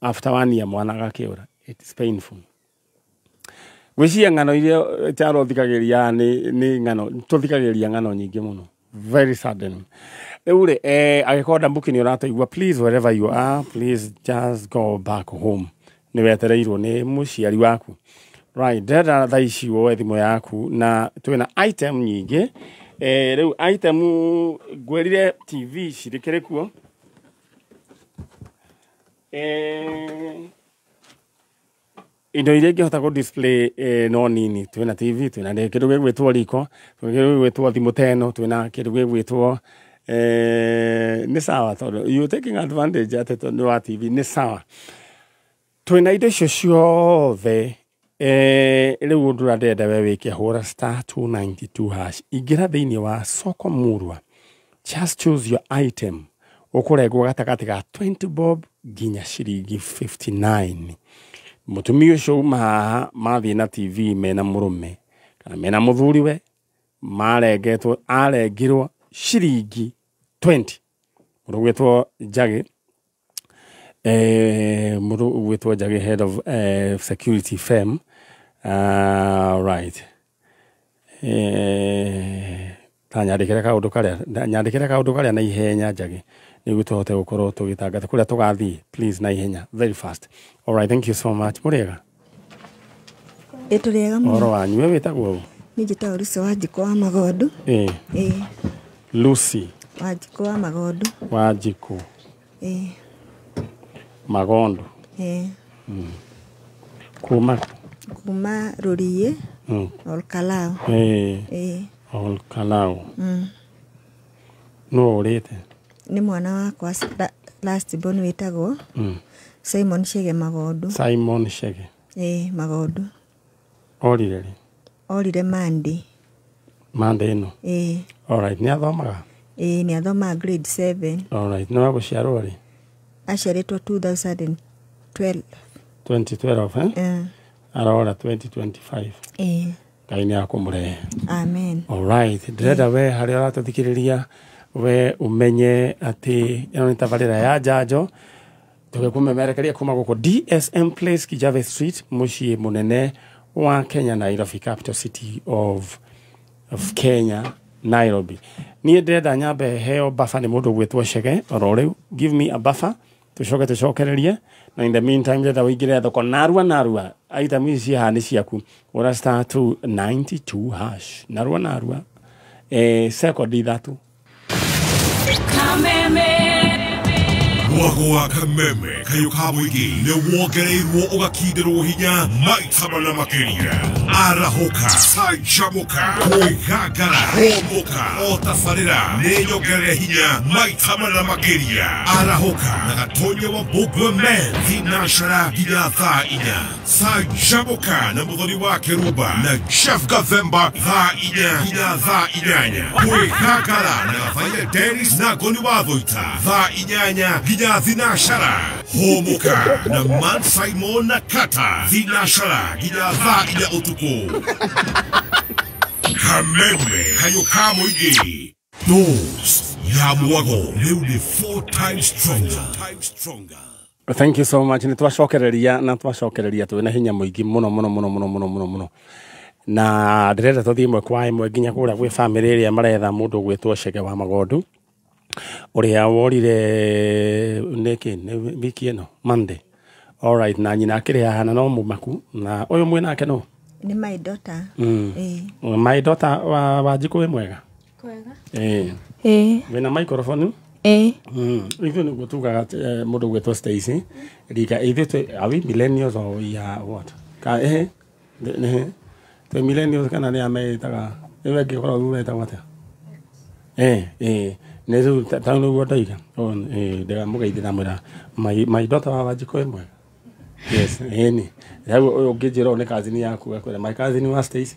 after 1 year mwana agakĩũra. It is painful. Gwĩciria ng'ano iria Chalo thikagĩria nĩ ng'ano, tũthikagĩria ng'ano nyingĩ mũno, very sudden. Rĩu rĩ, angĩkorwo Ndambuki nĩ ũratũigua, please wherever you are, please just go back home. Nĩ wetereirwo nĩ mũciari waku. Right, ndĩrenda thaa ici woe thimũ yaku na twĩna item nyingĩ. Rĩu item ngwĩrire TV cirĩkĩrĩ kuo. Indo iria ingĩhota kũ display no nini. Twĩna TV, twĩna kĩndũ gĩgwĩtwo riko, twĩna kĩndũ gĩgwĩtwo thimũ ta ĩno, twĩna kĩndũ gĩgwĩtwo nĩ sawa tondũ you taking advantage atĩ nĩ wa TV nĩ sawa. Twĩna indo icio ciothe Rĩu ũndũ ũrĩa ndĩrenda we wĩke, hũra star 292 hash, ingĩra thĩinĩ wa soko murwa, just choose your item, ũkũrengwo gatagatĩ ga 20 bob nginya ciringi 59. Mũtumia ũcio uma haha mathiĩ na TV mena mũrũme kana mena mũthuriwe, marengetwo, arengirwo ciringi 20. Mũndũ ũgwĩtwo Njagĩ, mũndũ ũgwĩtwo Njagĩ, head of security firm. Right, ta nyandĩkĩre kaũndũ karĩa, nyandĩkĩre kaũndũ karĩa na ihenya, Njagĩ, nĩguo tũhote gũkorwo tũgĩtangatha kũrĩa tũgathiĩ, please, na ihenya, very fast. All right, thank you so much. Mũrĩega? Ĩ, tũrĩega mũno. Ũhoro wanyu? We wĩtagwo ũ? Niĩ njĩtagwo Lucy Wanjikũ wa Magondu. Ĩ. Ĩ. Lucy Wanjikũ wa Magondu. Wanjikũ. Ĩ. Magondu. Ĩ. Kuma? Kuma Rũriĩ, Olkalau. Ĩ. Ĩ. Olkalau. Nũ ũrĩte? Nĩ mwana wakwa last born wĩtagwo Simon Chege Magondu. Simon Chege. Ĩ, Magondu. Orire rĩ? Orire Monday. Monday ĩno? Ĩ. Alright, nĩ athomaga? Ĩ, nĩ athomaga grade 7. Alright, nĩ wa gũciarwo rĩ? Aciarĩtwo 2012. 2012, eh? Ĩ. Arora 2025. Ĩ. Ngai nĩ akũmũrehe. Amen. Alright, ndĩrenda we harĩa ũratũthikĩrĩria, we ũmenye atĩ ĩno nĩ tabarĩra ya njanjo tũgĩkũmemerekeria kuma gũkũ DSM Place, Kijabe Street, mũciĩ mũnene wa Kenya, Nairobi, capital city of Kenya, Nairobi. Niĩ ndĩrenda nyambe heo buffer nĩ mũndũ ũgwĩtwo Chege oro rĩu. Give me a buffer, tũcoke tũcokererie, na in the meantime ndĩrenda ũingĩre thoko narua narua. Item ici ciĩ haha nĩ ciaku. Ũra star 292 hash narua narua, sekondi 3. Mwago wa Kameme kayũ ka mũingĩ nĩ wongereirwo ũgakindĩrwo hinya maita mana makĩria. Arahũka, canjamũka, kwĩgangara, hũmũka, o tabarĩra nĩ nyongerere hinya maita mana makĩria. Arahũka na Gatonya wa Mbũngwe Men thinacara nginya thaa 4. Canjamũka na Mũthoni wa Kĩrumba na Jeff Gathemba thaa 4 nginya thaa 8. Kwĩgangara na Gabaia Dennis na Ngoni wa Thũita thaa 8 nginya thinashara. Hũmũka na Man Simon na Kata thinashara nginya thaa 4 ũtukũ. Kameme kayũ ka mũingĩ, dose ya mwago rĩu nĩ 4 times stronger. Thank you so much. Nĩ twacokereria na twacokereria twĩna hinya mũingĩ mũno mũno mũno mũno mũno mũno mũno, na ndĩrenda tũthiĩ ĩmwe kwa ĩmwe nginya kũrĩa gwĩ bamĩrĩ ĩrĩa maretha mũndũ ũgwĩtwo Chege wa Magondu, ũrĩa worire nĩkĩ nĩ wiki ĩno Monday. Alright, na nyina akĩrĩ haha na no mũmaku, na ũyũ mwĩ nake no? Nĩ my daughter. Ĩ. My daughter wa Wanjikũ, wĩ mwega? Kwega. Ĩ. Ĩ. Wĩna microphone? Ĩ. Ithuĩ nĩguo tugaga, mũndũ ũgwĩtwo Stacy rika ithuĩ twĩ, are we millennials or we are what? Ka twĩ millennials kana nĩ ameĩtaga ĩwe ĩngĩkorwo wetagwo atĩa? Nĩ rĩu ta nĩguo ndoiga. Ndĩramũgeithia, ndamwĩra my daughter wa Wanjikũ, wĩ mwega? Yes, ĩni rĩu ũyũ ũngĩnjĩra ũũ nĩ cousin yaku, akwĩra my cousin wa Stacy.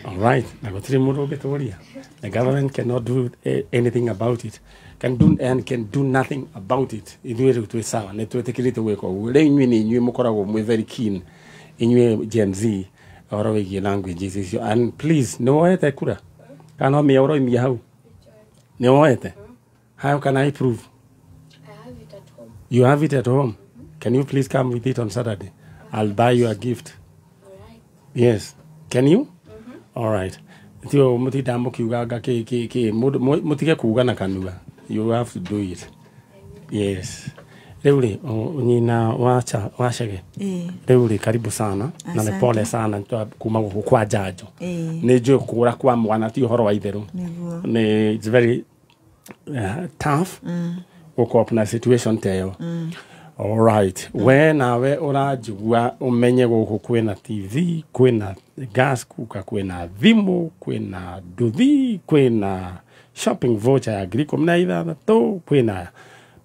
All right, na gũtirĩ mũndũ ũngĩtũria. The government cannot do anything about it, can do and can do nothing about it. Ithuĩ rĩu twĩ sawa, nĩ twĩtĩkĩrĩte gwĩka ũguo. Rĩu inyuĩ nĩ inyuĩ mũkoragwo mwĩ very keen, inyuĩ Gen Z, ũhoro wĩgiĩ languages icio. And please, nĩ woete kura kana no mĩa ũroimia hau? Nĩ woete? How can I prove? You have it at home. Can you please come with it on Saturday? I'll buy you a gift. Yes, can you? All right. Tio mutinda mukiuganga ki ki ki mutige kuga na kanua. You have to do it. Yes. Rĩu rĩ, nyina wa Chege. Ĩ. Rĩu rĩ, karibu sana na nĩ Asante. pole sana kuma gũkũ kwa njanjo. Ĩ. Nĩ njũĩ kũra kwa mwana ti ũhoro wa itherũ. Nĩguo. Nĩ it's very tough gũcope na situation ta ĩyo. Alright. We nawe ũranjigua ũmenye gũkũ kwĩna TV, kwĩna gas cooker, kwĩna thimũ, kwĩna nduthi, kwĩna shopping voucher ya 16,000, kwĩna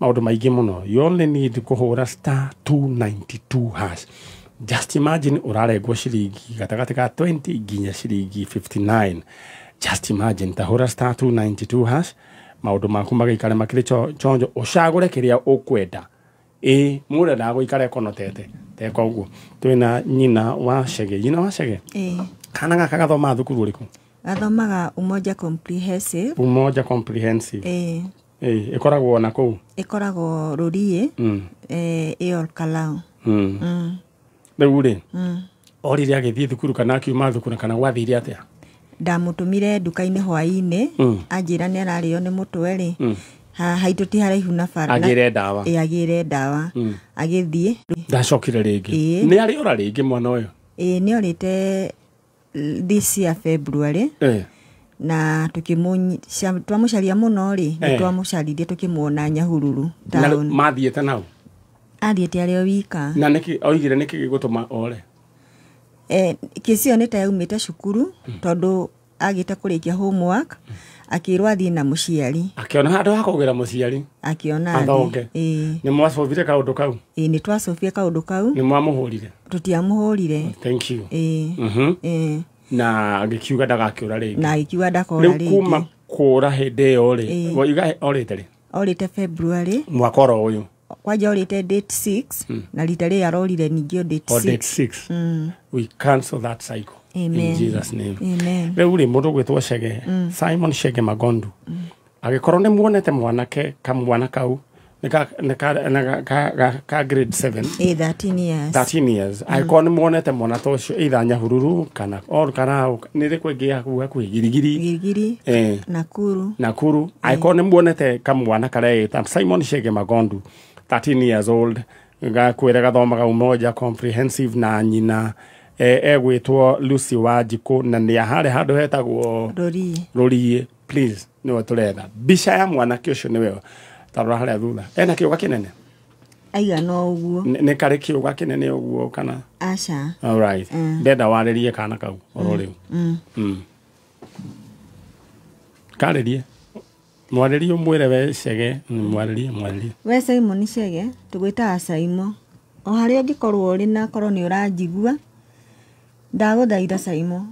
maũndũ maingĩ mũno. You only need kũhũra star 292 hash. Just imagine ũrarengwo ciringi gatagatĩ ka 20 nginya ciringi 59. Just imagine tahũra star 292 hash maũndũ maku magĩikare makĩrĩ chonjo ũcagũre kĩrĩa ũkwenda. Ĩ mũrenda gũikara ekonotete teka ũguo. Twĩna nyina wa Chege. Nyina wa Chege, kana gaka gathomaga thukuru ũrĩkũ? Gathomaga Umoja Comprehensive. Umoja Comprehensive. Ĩ ĩkoragwo na kũu? Ĩkoragwo Rũriĩ, ĩ Olkalau. Rĩu rĩ, orire agĩthiĩ thukuru kana akiuma thukuru kana gwathire atĩa? Ndamũtũmire nduka-inĩ hwaĩ-inĩ, anjĩra nĩ ararĩo nĩ mũtwe rĩ, haitũ ti haraihu na bara. Agĩre ndawa. Ĩ agĩre ndawa. Agĩthiĩ. Ndacokire rĩngĩ. Nĩ arĩ ora rĩngĩ mwana ũyũ? Ĩ nĩ orĩte this year February. Na twamũcaria mũno rĩ, nĩ twamũcaririe tũkĩmuona Nyahururu town. Mathiĩte nau? Athiĩte arĩ o wika. Na nĩkĩ oigire nĩkĩ gĩgũtũma ore? Kĩci ĩyo nĩ ta yaumĩte cukuru tondũ agĩte kũrĩkia homework, akĩrwo athiĩ na mũciari. Akĩona handũ ha kũgĩra mũciari. Akĩona athonge. Nĩ mwacobire kaũndũ kau? Ĩ nĩ twacobire kaũndũ kau. Nĩ mwamũhũrire? Tũtiamũhũrire. Thank you. Na agĩkiuga ndagakĩũra rĩngĩ. Na agĩkiuga ndakora rĩngĩ. Rĩu kuma kũra hĩndĩ ĩyo rĩ, wauga orĩte rĩ? Orĩte February. Mwaka oro ũyũ. Kwanja orĩte date 6 na rita rĩrĩ arorire ningĩ date 6. Date 6. We cancel that cycle. Amen. In Jesus name. Amen. Rĩu rĩ mũndũ ũgwĩtwo Chege, Simon Chege Magondu. Agĩkorwo nĩ muonete mwanake kamwana kau nĩ ka grade 7. 13 years. 13 years. Angĩkorwo nĩ muonete mwana ta ũcio either Nyahururu kana or kana nĩ rĩ kwĩngĩ hakuhĩ Girigiri. Girigiri. Nakuru. Nakuru. Angĩkorwo nĩ muonete kamwana kareĩta Simon Chege Magondu 13 years old gakwĩra gathomaga Umoja Comprehensive na nyina egwĩtwo Lucy Wanjikũ na nĩ harĩ handũ hetagwo Rũriĩ. Please nĩwe tũretha mbica ya mwanake ũcio nĩwe tarora harĩa thutha. Ena kĩũga kĩnene? Aigana ũguo. Nĩ karĩ kĩũga kĩnene ũguo kana? Aca. All right. Ndenda warĩrie kana kau oro rĩu. Karĩrie. Mwarĩrie ũmwĩre we Chege, mwarĩrie. We Simon Chege, tũgwĩtaga Saimo. O harĩa ũngĩkorwo ũrĩ na korwo nĩ ũranjigua, ndagũthaitha Saimo.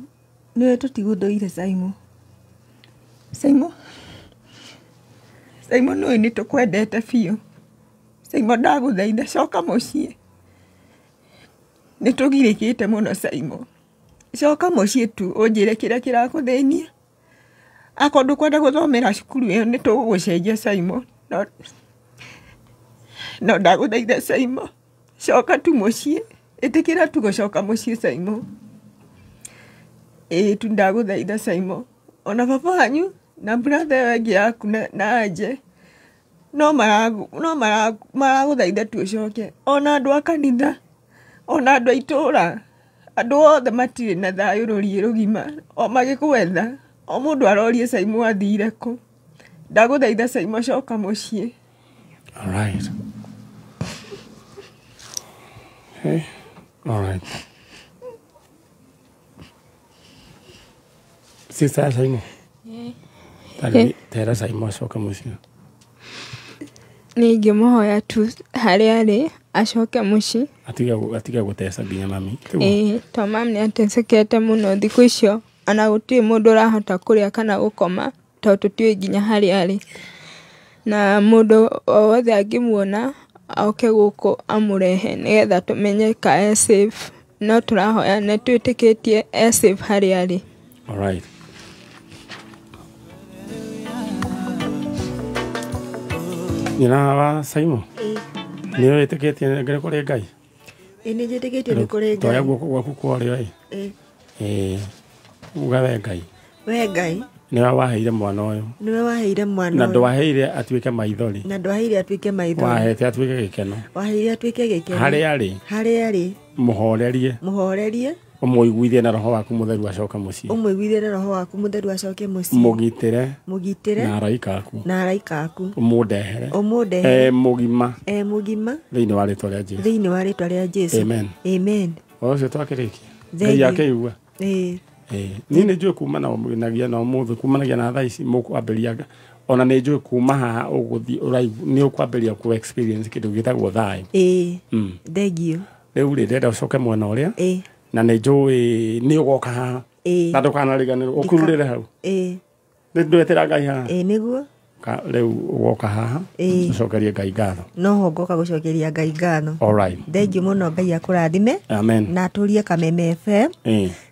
Nĩwe tũtigũthũire Saimo. Saimo. Saimo nĩũĩ nĩ tũkwendete biũ. Saimo ndagũthaitha coka mũciĩ. Nĩ tũgirĩkĩte mũno Saimo. Coka mũciĩ tu ũnjĩre kĩrĩa kĩrakũthĩnia. Akorwo ndũkwenda gũthomera cukuru ĩyo nĩ tũgũgũcenjia Saimo. No ndagũthaitha Saimo. Coka tu mũciĩ. Ĩtĩkĩra tu gũcoka mũciĩ Saimo. Ĩĩ tu ndagũthaitha Saimo. Ona baba wanyu na brother ĩyo ĩngĩ yaku na Anje no maragũthaitha tu ũcoke. Ona andũ a kanitha, ona andũ a itũũra, andũ othe matirĩ na thayũ Rũriĩ rũgima, o magĩkwetha, o mũndũ arorie Saimo athire kũ. Ndagũthaitha Saimo coka mũciĩ. All right. Hey, all right. Sister Saimo. Tera Saimo acoke mũciĩ. Nĩ ingĩmũhoya tu harĩa arĩ acoke mũciĩ. Atige gũteca nginya mami. Ĩĩ, to mami nĩ atecekete mũno thikũ icio, ona gũtirĩ mũndũ ũrahota kũrĩa kana gũkoma tondũ tũtiũĩ nginya harĩa arĩ. Na mũndũ o wothe angĩmuona oke gũkũ amũrehe nĩgetha tũmenye ka e safe. No tũrahoya nĩ twĩtĩkĩtie e safe harĩa arĩ. All right. Nyina wa Saimo, nĩ wĩtĩkĩtie nĩ kũrĩ Ngai? Ĩ nĩ njĩtĩkĩtie nĩ kũrĩ Ngai. Toya guoko gwaku kwa ũrĩo ĩ. Ĩ. Uga we Ngai. We Ngai. Nĩwe waheire mwana ũyũ. Nĩwe waheire mwana ũyũ. Na ndwaheire atuĩke maithori. Na ndwaheire atuĩke maithori. Wahete atuĩke gĩkeno. Waheire atuĩke gĩkeno. Harĩa arĩ. Harĩa arĩ. Mũhorerie. Mũhorerie. Ũmũiguithie na roho waku mũtheru acoke mũciĩ. Ũmũiguithie na roho waku mũtheru acoke mũciĩ. Mũgitĩre. Mũgitĩre. Na araika aku. Na araika aku. Ũmũndehere. Ũmũndehere. E mũgima. E mũgima. Thĩinĩ wa rĩtwa rĩa Jesũ. Thĩinĩ wa rĩtwa rĩa Jesũ. Amen. Amen. O ũcio twakĩrĩkia. Ngai akĩigua. Ĩĩ. Niĩ nĩ njũĩ kuma na na ũmũthĩ kumanagia na thaa ici mũkwambĩrĩria ona nĩ njũĩ kuma haha ũgũthiĩ ũraihu nĩ ũkwambĩrĩria ku experience kĩndũ gĩtagwo thayũ. Ĩĩ. Thank you. Rĩu rĩ ndĩrenda ũcoke mwena ũrĩa na nĩ njũĩ nĩ ũgoka haha na ndũkanariganĩrwo ũkururĩre hau. Nĩ ndwetĩra Ngai haha. Nĩguo. Rĩu ũgoka haha ũcokerie Ngai ngatho. Noho ngoka gũcokeria Ngai ngatho. All right. Thengiũ mũno Ngai akũrathime. Amen. Na atũrie Kameme FM.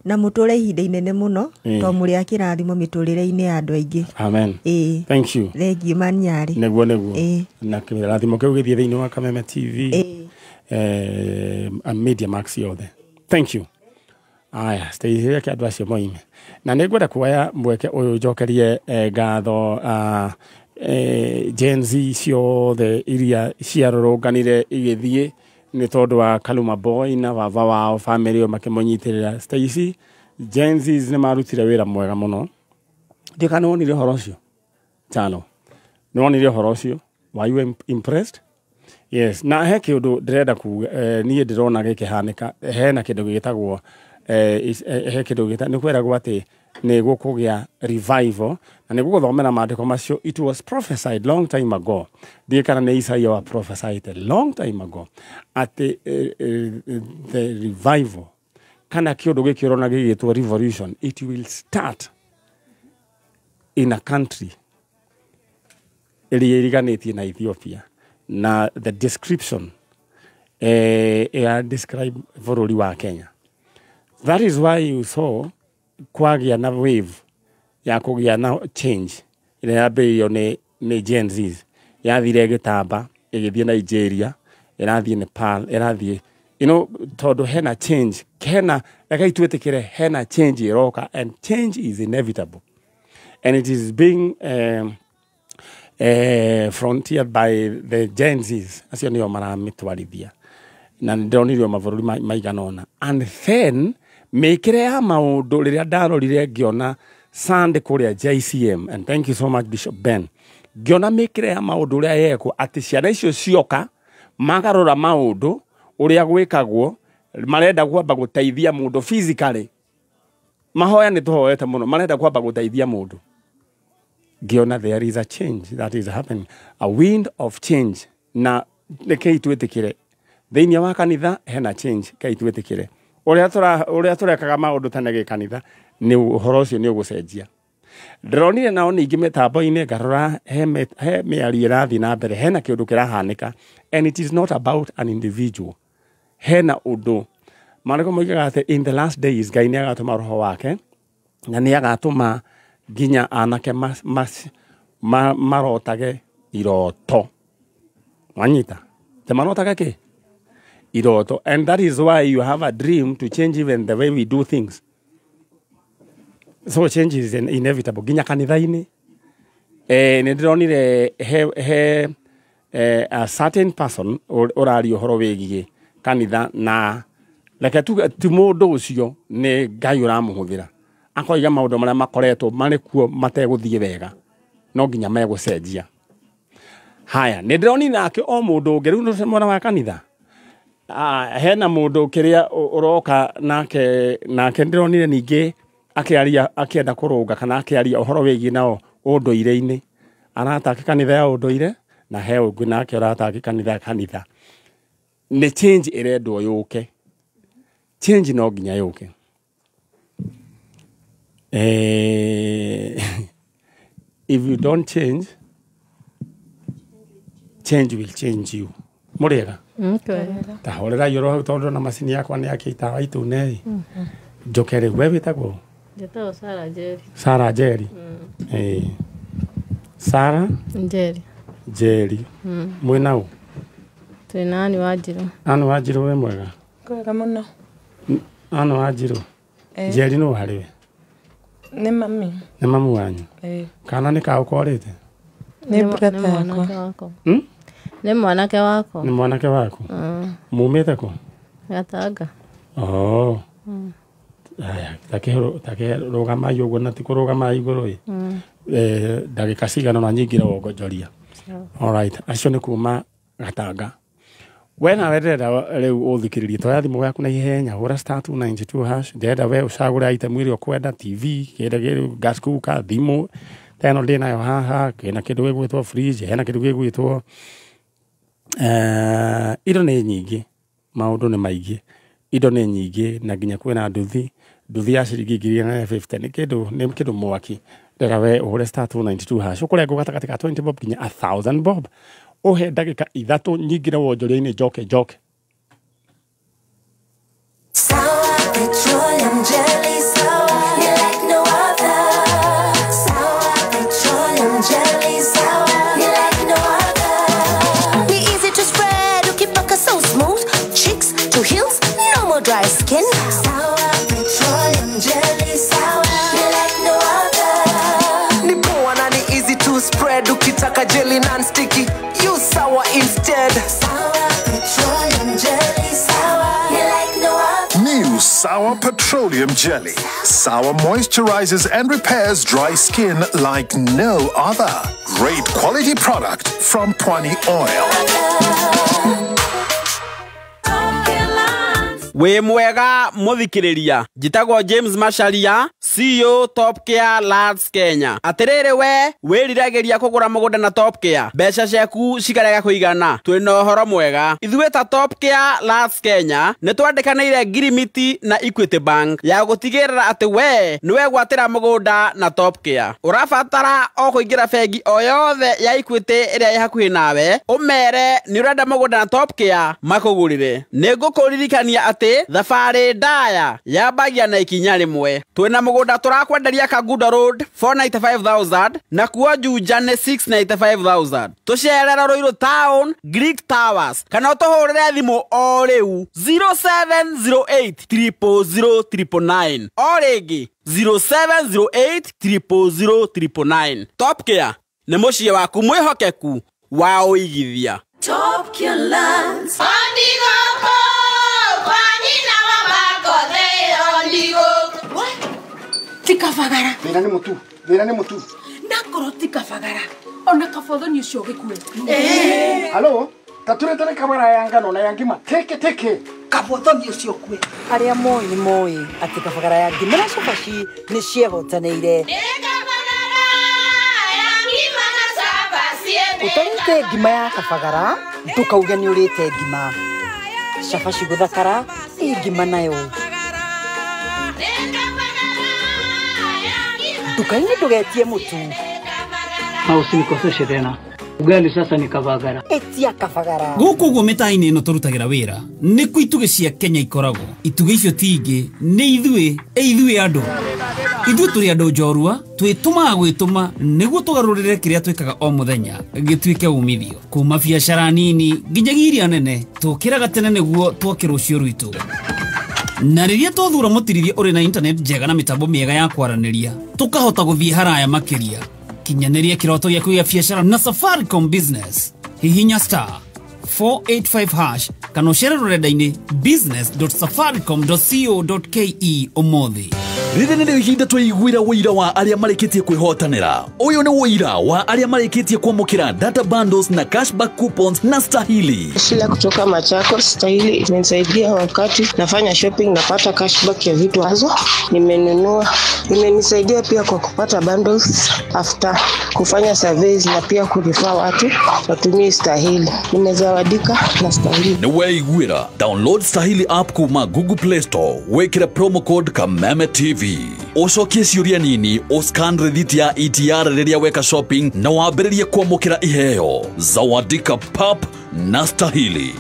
Na mũtũre ihinda inene mũno to mũrĩ a kĩrathimo mĩtũrĩre-inĩ ya andũ aingĩ. Amen. Thank you. Thengiũ Manyarĩ. Nĩguo nĩguo. Na kĩrathimo kĩu gĩthiĩ thĩinĩ wa Kameme TV. Media Max yothe. Thank you. Aya, stay here kĩa andũ acio moime. Na nĩ ngwenda kuoya mweke ũyũ njokerie ngatho Gen Z ciothe iria ciarũrũnganire igĩthiĩ nĩ tondũ wa Kaluma Boy na baba wao family ĩyo makĩmũnyitĩrĩra. Stacy, Gen Z nĩ marutire wĩra mwega mũno. Ndiũĩ kana nĩ wonire ũhoro ũcio? Tano. Nĩ wonire ũhoro ũcio? Were you impressed? Yes, na he kĩũndũ ndĩrenda kuga niĩ ndĩrona gĩkĩhanĩka hena kĩndũ gĩgĩtagwo he kĩndũ gĩta nĩ kwĩragwo atĩ nĩ gũkũgĩa revival na nĩ gũgũthomera maandĩko macio. It was prophesied long time ago. Ndiũĩ kana nĩ Isaiah wa prophesied a long time ago atĩ the revival kana kĩũndũ gĩkĩ ũrona gĩgĩtwo revolution, it will start in a country ĩrĩa ĩriganĩtie na Ethiopia. Na the description ya describe bũrũri wa Kenya. That is why you saw kwagĩa na wave ya kũgĩa na change ĩrĩa yambĩrĩirio nĩ Gen Z. Yathire ĩgĩtamba ĩgĩthiĩ Nigeria, ĩrathiĩ Nepal, ĩrathiĩ you know, tondũ hena change, hena rekei twĩtĩkĩre hena change ĩroka, and change is inevitable and it is being frontiered by the Gen Zs. Acio nĩo maramĩtwarithia na nĩndĩronirio mabũrũri maigana ũna. And then mĩkĩre ya maũndũ rĩrĩa ndarorire ngĩona Sunday kũrĩa JCM, and thank you so much Bishop Ben, ngĩona mĩkĩre ya maũndũ ũrĩa yekwo atĩ ciana icio cioka magarũra maũndũ ũrĩa gwĩkagwo, marenda kwamba gũteithia mũndũ physically. Mahoya nĩ tũhoete mũno, marenda kwamba gũteithia mũndũ. Ngĩona there is a change that is happening, a wind of change. Na rekei twĩtĩkĩre thĩinĩ wa kanitha hena change, kei twĩtĩkĩre ũrĩa tũrekaga maũndũ tene gĩ kanitha nĩ ũhoro ũcio nĩ ũgũcenjia. Ndĩronire nao ningĩ mĩtambo-inĩ ngarora he mĩario ĩrathiĩ na mbere, hena kĩũndũ kĩrahanĩka, and it is not about an individual. Hena ũndũ maandĩko moigaga atĩ in the last days Ngai nĩ agatũma roho wake na nĩ agatũma nginya anake marotage iroto. Wanyita te marotage kĩ? Iroto. And that is why you have a dream to change even the way we do things. So change is inevitable. Nginya kanitha-inĩ nĩ ndĩronire he a certain person ũraria ũhoro wĩgiĩ kanitha, na reke tuge ti mũndũ ũcio nĩ Ngai ũramũhũthĩra, akoiga maũndũ marĩa makoretwo marĩ kuo mategũthiĩ wega no nginya megũcenjia. Haya, nĩ ndĩronire nake o mũndũ ũngĩ rĩu nĩ mwana wa kanitha, hena mũndũ kĩrĩa ũroka nake ndĩronire ningĩ akĩaria akĩenda kũrũnga kana akĩaria ũhoro wĩgiĩ nao ũndũire-inĩ, aratake kanitha ya ũndũire na he ũngĩ nake ũratake kanitha. Nĩ change ĩrendwo yũke, change no nginya yũke. If you don't change, change will change you. Mũrĩega? Ta horerai oro hau tondũ na macini yakwa nĩ yakia itawa itune. Njoke rĩu, we wĩtagwo? Njĩtagwo Sarah Njeri. Sarah Njeri. Sarah Njeri. Njeri. Mwĩna ũ? Twĩna Ann Wanjirũ. Ann Wanjirũ wĩ mwega? Kwega mũno. Ann Wanjirũ. Njeri nũ harĩ we? Nĩ mami. Nĩ mamu wanyu? Kana nĩ kaũ korĩte? Nĩ brother yakwa. Nĩ mwanake wakwa. Nĩ mwanake waku? Mumĩte kũ? Gatanga. Oh. Aya, takĩrũgamai ũguo na ti kũrũgama igũrũ ĩ. Ndagĩka cigana ũna nyingĩre wongonjoria. All right, acio nĩ kuma Gatanga. We nawe ndĩrenda rĩu ũthikĩrĩrie, toya thimũ yaku na ihenya, hũra *292# ndĩrenda we ũcagũre item ĩrĩa ũkwenda, TV, kĩndũ gas cooker, thimũ ta ĩno ndĩ nayo haha, kĩna kĩndũ gĩgwĩtwo fridge, hena kĩndũ gĩgwĩtwo indo nĩ nyingĩ. Maũndũ nĩ maingĩ, indo nĩ nyingĩ, na nginya kwĩna nduthi nduthi ya ciringi 1,050 nĩ kĩndũ mwaki. Ndĩra we ũhũre star 292 hash ũkũrengwo gatagatĩ ka 20 bob nginya 1000 bob, ũhe ndagĩka 3 nyingĩre wonjoria-inĩ njoke njoke. Sour petroleum jelly, sour, you like no other. Sour petroleum jelly, sour, you like no other. Be easy to spread, ukipaka so smooth, cheeks to heels, no more dry skin. Sour petroleum jelly, sour, you like no other. Ni poa na ni easy to spread, ukitaka jelly non-sticky, use sour instead. Sour petroleum jelly, sour, you like no other. New Sour Petroleum Jelly. Sour moisturizes and repairs dry skin like no other. Great quality product from Pwani Oil. Wĩ mwega mũthikĩrĩria, njĩtagwo James Macharia, CEO Top Care Lands Kenya. Atĩrĩrĩ we wĩriragĩria kũgũra mũgũnda na Top Care, mbeca ciaku cikarega kũigana, twĩna ũhoro mwega. Ithuĩ ta Top Care Lands Kenya nĩ twandĩkanĩire ngirimiti na Equity Bank ya gũtigĩrĩra atĩ we nĩwegwatĩra mũgũnda na Top Care. Ũrabatara o kũingĩra bengi o yothe ya Equity ĩrĩa ĩ hakuhĩ nawe, ũmere nĩ ũrenda mũgũnda na Top Care makũgũrĩre. Nĩngũkũririkania atĩ thabarĩ ndaya yambagia na ikinya rĩmwe. Twĩna mũgũnda tũrakwenderia Kangundo Road 495,000 na kuo Juja nĩ 695,000. Tũcerere Ruiru Town Greek Towers kana ũtũhũrĩre thimũ o rĩu 0708 000 999, o rĩngĩ 0708 000 999. Top Care nĩ mũciĩ waku mwĩhokeku wa ũigithia. Top Care Lands. Tikabagara. Thĩna nĩ mũtu, thĩna nĩ mũtu. Nakorwo tikabagara. Ona kabothoni ũcio gĩkue. Halo, ta tũretere kabara ya ngano na ya ngima. Teke teke. Kabothoni ũcio kue. Arĩa moĩ nĩ moĩ atĩ kabagara ya ngima na cabaci nĩ ciehotanĩire. Ũtarĩte ngima ya kabagara, ndũkauge nĩ ũrĩte ngima. Cabaci gũthakara, ĩ ngima nayo. Nduka-inĩ ndũgetie mũtu. Na usinikoseshe tena. Ugali sasa ni kabagara. Etia kabagara. Gũkũ ũguo mĩta-inĩ ĩno tũrutagĩra wĩra nĩ kuo itugĩ cia Kenya ikoragwo. Itugĩ icio ti ingĩ nĩ ithuĩ, ithuĩ andũ. Ithuĩ tũrĩ andũ njorua, twĩtũmaga gwĩtũma nĩguo tũgarũrĩre kĩrĩa twĩkaga o mũthenya gĩtuĩke umithio. Kuma biacara nini nginyagia iria nene, tũkĩraga tene nĩguo twake rũciũ rwitũ. Na rĩrĩa twathura mũtirithia ũrĩ na internet njega na mĩtambo mĩega ya kwaranĩria, tũkahota gũthiĩ haraya makĩria. Kinyanĩria kĩroto gĩaku gĩa biacara na Safaricom Business. Hihinya star 485 hash kana ũcere rũrenda-inĩ business.safaricom.co.ke ũmũthĩ. Rĩrĩ nĩrĩo ihinda twaiguĩra ũira wa arĩa marĩkĩtie kwĩhotanĩra. Ũyũ nĩ ũira wa arĩa marĩkĩtie kwamũkĩra data bundles na cashback coupons na Stahili. Sheila kutoka Machakos. Stahili imenisaidia wakati nafanya shopping, napata cashback ya vitu hazo nimenunua. Imenisaidia pia kwa kupata bundles after kufanya surveys na pia kurefer watu watumie Stahili. Nimezawadika na Stahili. Nĩ weiguĩra. Download Stahili app kuma Google Play Store, wĩkĩre promo code Kameme TV. Ũcokie ciũria nini, ũscan rĩthiti ya ETR rĩrĩa weka shopping na wambĩrĩrie kwamũkĩra iheo. Zawadika pap na Stahili.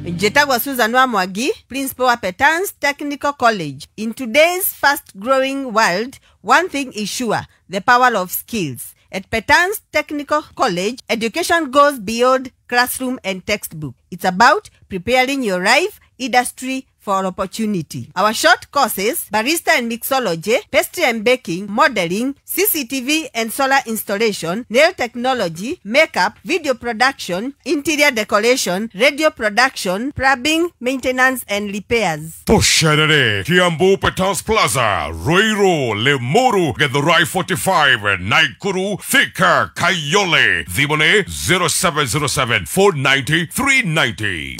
Njĩtagwo Susan wa Mwangi, principal wa Petans Technical College. In today's fast-growing world, one thing is sure, the power of skills. At Petans Technical College, education goes beyond classroom and textbook. It's about preparing your life, industry for opportunity. Our short courses, barista and mixology, pastry and baking, modeling, CCTV and solar installation, nail technology, makeup, video production, interior decoration, radio production, plumbing, maintenance and repairs. Tusherere, Kiambu Petans Plaza, Ruiru, Limuru, Githurai 45, Nakuru, Thika, Kayole, Thimone 0707 490 390.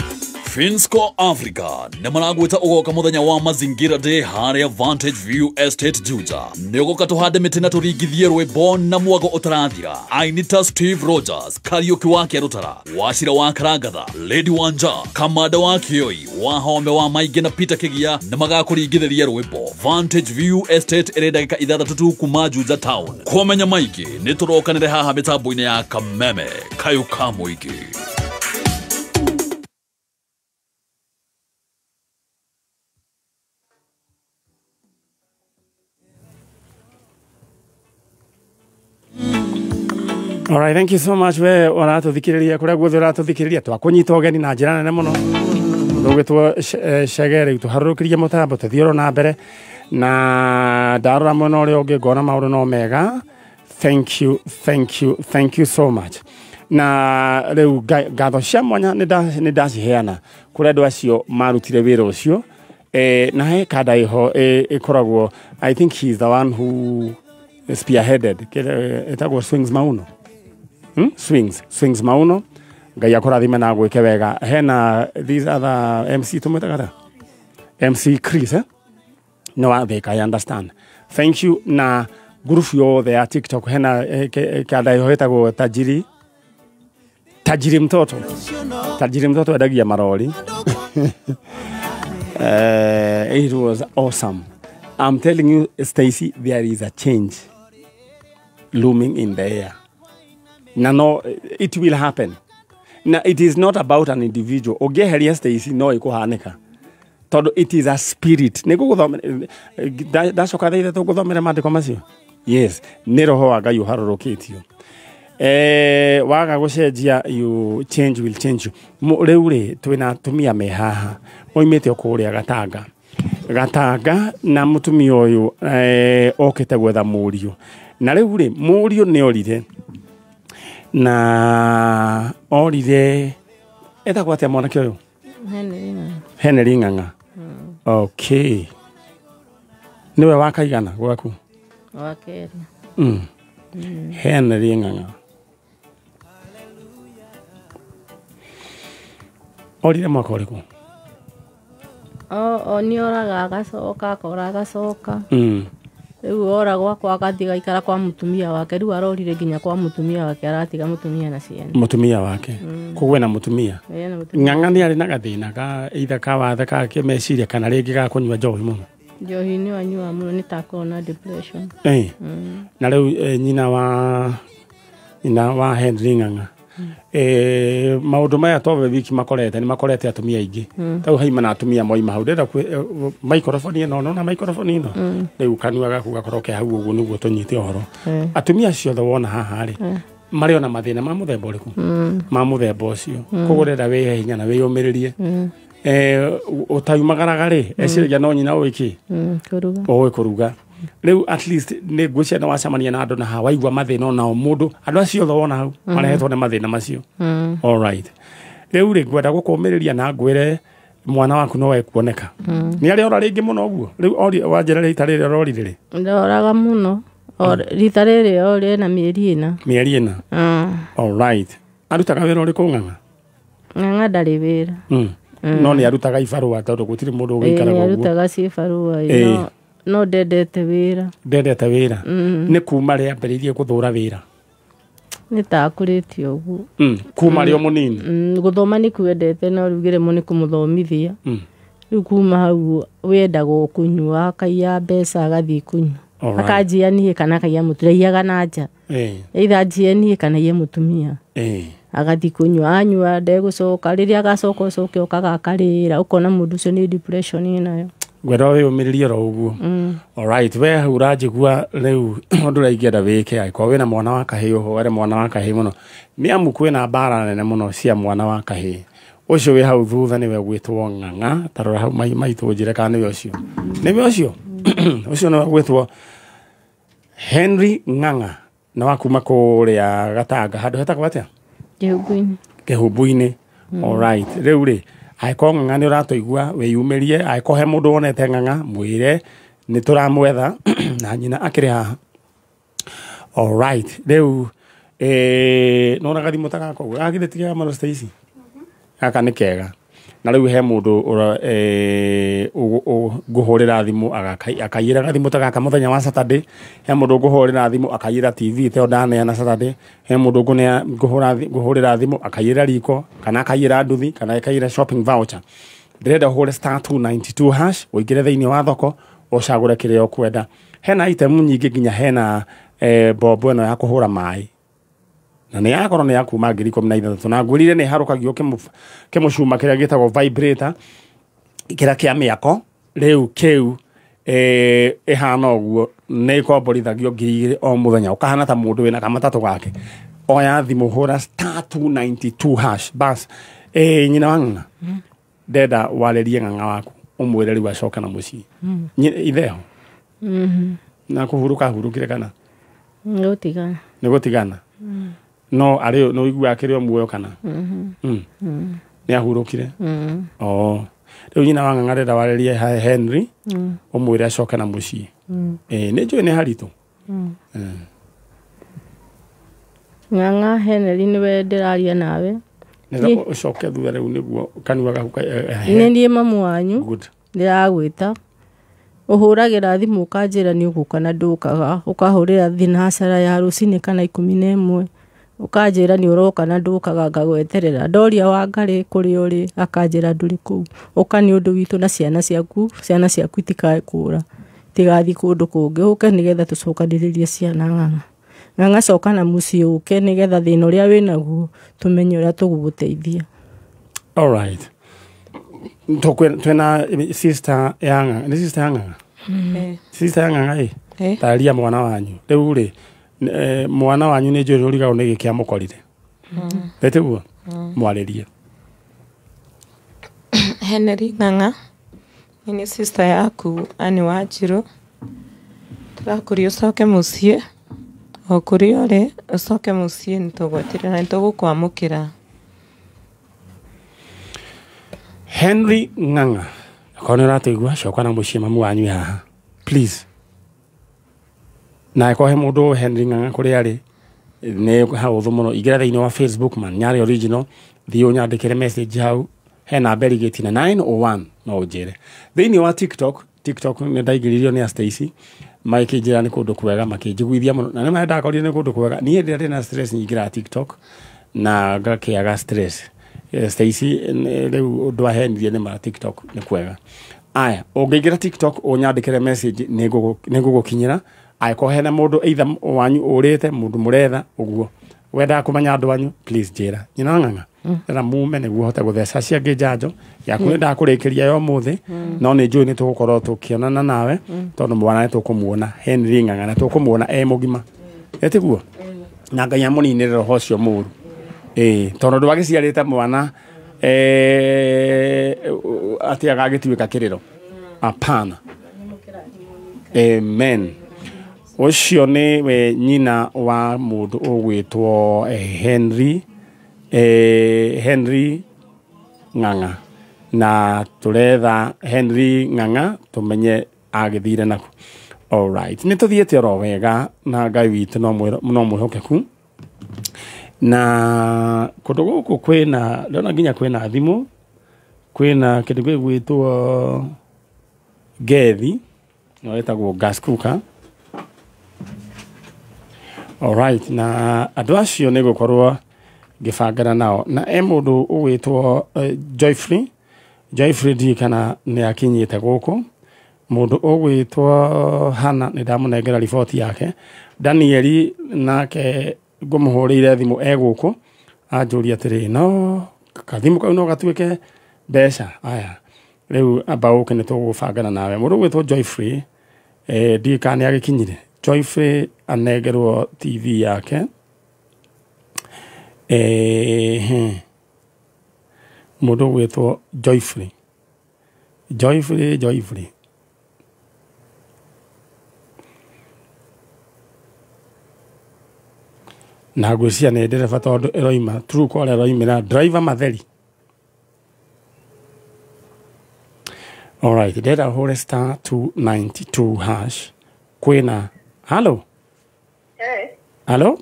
Finsco Africa nĩ maragwĩta ũgoka mũthenya wa Mazingira Day harĩa Vantage View Estate Juja. Nĩ ũgoka tũhande mĩtĩ na tũringithie rwĩmbo na mwago ũtarathira. Ainita Steve Rogers, Kariũki wa Kĩarũtara, Wachira wa Karangatha, Lady Wanja, Kamanda wa Kĩoi, Wahome wa Maingĩ na Peter Kĩgia nĩ magakũringithĩria rwĩmbo. Vantage View Estate ĩrĩ ndagĩka 6 tu kuma Juja Town. Kũmenya maingĩ nĩ tũrokanĩre haha mĩtambo-inĩ ya Kameme Kayũ ka Mũingĩ. All right, thank you so much. We ũratũthikĩrĩria kũrĩa guothe ũratũthikĩrĩria twakũnyita ũgeni na njĩra nene mũno ndũgĩtwo Chege rĩu tũharũrũkĩrie mũtambo tũthiĩ oro na mbere na ndarora mwena ũrĩa ũngĩ ngona maũndũ no mega. Thank you, thank you, thank you so much. Na rĩu ngatho cia mwanya nĩ ndaciheana kũrĩ andũ acio marutire wĩra ũcio na he kanda ĩho ĩkoragwo, I think he is the one who spearheaded ĩtagwo Swings Mauno. Swings Mauno Ngai akũrathime na gwĩke wega. Hena these other MC tũmwĩtaga ta MC Chris no athĩka, I understand. Thank you. Na group yothe ya TikTok hena kanda ĩho ĩtagwo Tajiri Mtoto. Tajiri Mtoto endagia marori. It was awesome. I'm telling you, Stacy, there is a change looming in the air. Na no, it will happen. Na it is not about an individual. Ũngĩeheria Stacy no ĩkũhanĩka. Tondũ it is a spirit. Ndacoka thaa ithatũ ngũthomere maandĩko macio. Yes, nĩ roho wa Ngai ũharũrũkĩtio. Waga gũcenjia, you change will change you. Rĩu rĩ twĩna atumia me haha moimĩte o kũrĩa Gatanga. Gatanga na mũtumia ũyũ okĩte gwetha mũriũ. Na rĩu rĩ mũriũ nĩ orire. Na orire etagwo atĩa mwanake ũyũ? Henry Ng'ang'a. Okay. Nĩwe wakaigana gwaku? Wa kerĩ. Henry Ng'ang'a. Orire mwaka ũrĩkũ? O nĩ oraga agacoka akora agacoka. Rĩu ora gwakwa agathiĩ gaikara kwa mũtumia wake. Rĩu arorire nginya kwa mũtumia wake, aratiga mũtumia na ciana. Mũtumia wake. Koguo ena mũtumia. Ng'ang'a nĩ arĩ na gathĩna ka either ka wathe ka kĩmeciria kana rĩngĩ ga kũnyua njohi mũno. Njohi nĩ anyua mũno nĩ ta akorwo na depression. Na rĩu nyina wa Henry Ng'ang'a. Maũndũ maya towe wiki makorete nĩ makorete atumia aingĩ. Tau haima na atumia moima hau ndĩrenda microphone ĩno nona microphone ĩno rĩu kanua gaku gakorwo ke hau ũguo nĩguo tũnyite ũhoro. Atumia acio othe wona haha rĩ marĩ ona mathĩna ma mũthemba ũrĩkũ? Ma mũthemba ũcio. Koguo ndĩrenda wĩhe hinya na wĩyũmĩrĩrie. Ũtaiumagaraga rĩ eciragia no nyina ũĩ kĩ? Ũĩ kũruga. Rĩu at least nĩ ngwĩciria nĩ wacemania na andũ na haha waigua mathĩna onao mũndũ andũ acio othe wona hau marehetwo nĩ mathĩna macio. All right. Rĩu rĩ ngwenda gũkũmĩrĩria na ngwĩre mwana waku no ekuoneka. Nĩ arĩ ora rĩngĩ mũno ũguo? Rĩu wanjĩra rita rĩrĩ ororire rĩ? Ndoraga mũno. Rita rĩrĩ orire na mĩeri ĩna. Mĩeri ĩna? All right. Arutaga wĩra ũrĩkũ Ng'ang'a? Ng'ang'a ndarĩ wĩra. No nĩ arutaga ibarũa tondũ gũtirĩ mũndũ ũgĩikaraga ũguo. Nĩ arutaga cibarũa. No ndendete wĩra. Ndendete wĩra. Nĩ kuma rĩ ambĩrĩirie gũthũra wĩra? Nĩ ta akũrĩte ũguo. Kuma rĩ o mũnini? Gũthoma nĩ kwendete no rĩu ngĩremwo nĩ kũmũthomithia. Rĩu kuma hau wendaga o kũnyua akaiya mbeca agathiĩ kũnyua. Akanjia niĩ kana akaiya mũtumia, aiyaga na nja. Either anjie niĩ kana aiye mũtumia. Agathiĩ kũnyua, anyua ndegũcoka, rĩrĩa agacoka ũcoke okaga akarĩra, ũkona mũndũ ũcio nĩ depression ĩnayo. Ngwenda wĩyũmĩrĩrie oro ũguo. Alright, we hau ũranjigua rĩu ũndũ ũrĩa ingĩenda wĩke angĩkorwo wĩna mwana wa kahĩĩ ũhoere mwana wa kahĩĩ mũno. Nĩ amu kwĩna mbara nene mũno cia mwana wa kahĩĩ. Ũcio wĩ hau thutha nĩwe ũgwĩtwo Ng'ang'a, ta rora hau maitũ ũnjĩre kana nĩwe ũcio. Nĩwe ũcio? Ũcio nĩwe ũgwĩtwo Henry Ng'ang'a na wa kuma kũrĩa Gatanga handũ hetagwo atĩa? Kĩhumbu-inĩ. Kĩhumbu-inĩ. Alright, rĩu rĩ angĩkorwo Ng'ang'a nĩ ũratũigua wĩyumĩrie, angĩkorwo he mũndũ wonete Ng'ang'a mwĩre nĩ tũramwetha na nyina akĩrĩ haha. Alright, rĩu nona gathimũ ta gaka ũguo gagithĩ ti kega mũno Stacy? Gaka nĩ kega. Na rĩu he mũndũ ngũhũrĩra thimũ akaiyĩra gathimũ ta gaka mũthenya wa Saturday. He mũndũ ngũhũrĩra thimũ akaiyĩra TV teo ndaneana Saturday. He mũndũ ngũhũrĩra thimũ akaiyĩra riko kana akaiyĩra nduthi kana akaiyĩra shopping voucher. Ndĩrenda ũhũre star 292 hash ũingĩre thĩinĩ wa thoko ũcagũre kĩrĩa ũkwenda. Hena item nyingĩ nginya hena bombo ĩno ya kũhũra maĩ na nĩ yakorwo nĩ ya kuma 16,000 na ngwĩrire nĩ harũkagio kĩmũcuma kĩrĩa gĩtagwo vibrator kĩrĩa kĩa mĩako rĩu kĩu ĩhana ũguo nĩ ĩkomborithagio 2,000 o mũthenya ũkahana ta mũndũ wĩna kamatatũ gake. Oya thimũ hũra star 292 hash bas. Nyina wa ng'ang'a ndenda warĩrie ng'ang'a waku ũmwĩre rĩu acoke na mũciĩ. Itheho na kũhurũka hurũkire kana nĩ gũtigana no arĩ no iguaga akĩrĩ o muoyo kana nĩ ahurũkire. Rĩu nyina wa ng'ang'a ndenda warĩrie Henry ũmwĩre acoke na mũciĩ. Nĩ njũĩ nĩ haritũ. Ng'ang'a Henry nĩwe ndĩraria nawe. Ũcoke thutha rĩu nĩguo kanua gaku. Nĩ niĩ mamu wanyu ndĩragwĩta ũhũragĩra thimũ ũkanjĩra nĩ ũgũka na ndũkaga ũkahũrĩra thinacara ya rũcinĩ kana 11 ũkanjĩra nĩ ũroka na ndũkaga ngagweterera ndoria Wangarĩ kũrĩa ũrĩ akanjĩra ndũrĩ kũu ũka nĩ ũndũ witũ na ciana ciaku itikae kũũra itigathiĩ kũndũ kũngĩ ũke nĩgetha tũcokanĩrĩrie ciana ng'ang'a. Ng'ang'a coka na mũciĩ ũke nĩgetha thĩna ũrĩa wĩnaguo tũmenye ũrĩa tũgũgũteithia. All right. Twĩna sister ya ng'ang'a, nĩ sister ya ng'ang'a? Sister ya ng'ang'a ĩ taria mwana wanyu rĩu rĩ mwana wanyu nĩ njũĩ ũrigagwo nĩ gĩkĩ amũkorire ĩtiguo mwarĩrie. Henry Ng'ang'a nĩ sister yaku Anne Wanjiru tũrakũria ũcoke mũciĩ o kũrĩa ũrĩ ũcoke mũciĩ nĩtũgweterera na nĩtũgũkwamũkĩra. Henry Ng'ang'a akorwo nĩ ũratũigua coka na mũciĩ mamu wanyu haha please. Na akorwo he mũndũ Henry Ng'ang'a kũrĩa arĩ nĩ haũthũ mũno ingĩra thĩinĩ wa Facebook man Nyarĩ Original thiĩ ũnyandĩkĩre message hau hena Berigate na 901 no ũnjĩre. Thĩinĩ wa TikTok nĩ ndaingĩririo nĩ Stacy makĩnjĩra nĩ kũndũ kwega makĩnjiguithia mũno na nĩ ndakorire nĩ kũndũ kwega. Niĩ rĩrĩa ndĩna stress nyingĩraga TikTok na ngakĩaga stress. Stacy rĩu ũndũ ahenirie nĩ ma TikTok nĩ kwega. Aya ũngĩingĩra TikTok ũnyandĩkĩre message nĩ ngũgũkinyĩra. Angĩkorwo hena mũndũ either wanyu ũrĩte mũndũ mũretha ũguo wendaga kũmenya andũ anyu please njĩra. Nyina wa ng'ang'a ndĩrenda mume nĩguo hote gũtheca ciangĩ njanjo yaku nĩ ndakũrĩkĩria ya ũmũthĩ no nĩ njũĩ nĩ tũgũkorwo tũkĩonana nawe tondũ mwana nĩ tũkũmuona Henry Ng'ang'a na tũkũmuona e mũgima ĩtiguo na Ngai amũninĩre roho ũcio mũru tondũ ndwagĩciarĩte mwana atĩ agagĩtuĩka kĩrĩro apana. Amen. Ũcio nĩ we nyina wa mũndũ ũgwĩtwo Henry Henry Ng'ang'a na tũretha Henry Ng'ang'a tũmenye agĩthire naku. All right. Nĩ tũthiĩte oro wega na Ngai witũ no mwĩhokeku na kũndũ gũkũ kwĩna ndona nginya kwĩna thimũ kwĩna kĩndũ gĩgwĩtwo ngethi no ĩtagwo gas cooker. All right, na andũ acio nĩ gũkorwo ngĩbangana nao na e mũndũ ũgwĩtwo Joyfrey Joyfrey ndiũĩ kana nĩ akinyĩte gũkũ. Mũndũ ũgwĩtwo Hana nĩ ndamũnengera riboti yake. Danieli nake ngũmũhũrĩire thimũ e gũkũ anjũria atĩrĩ no kathimũ kau no gatuĩke mbeca aya rĩu amba ũke nĩ tũgũbangana nawe. Mũndũ ũgwĩtwo Joyfrey ndiũĩ kana nĩ agĩkinyire. Joyfrey anengerwo TV yake mũndũ ũgwĩtwo Joyfrey Joyfrey na ngwĩciria nĩ ndereba tondũ ĩroima Truecaller ĩroimĩra driver Matheri. All right, ndĩrenda ũhũre star 292 hash kwĩna halo. Halo.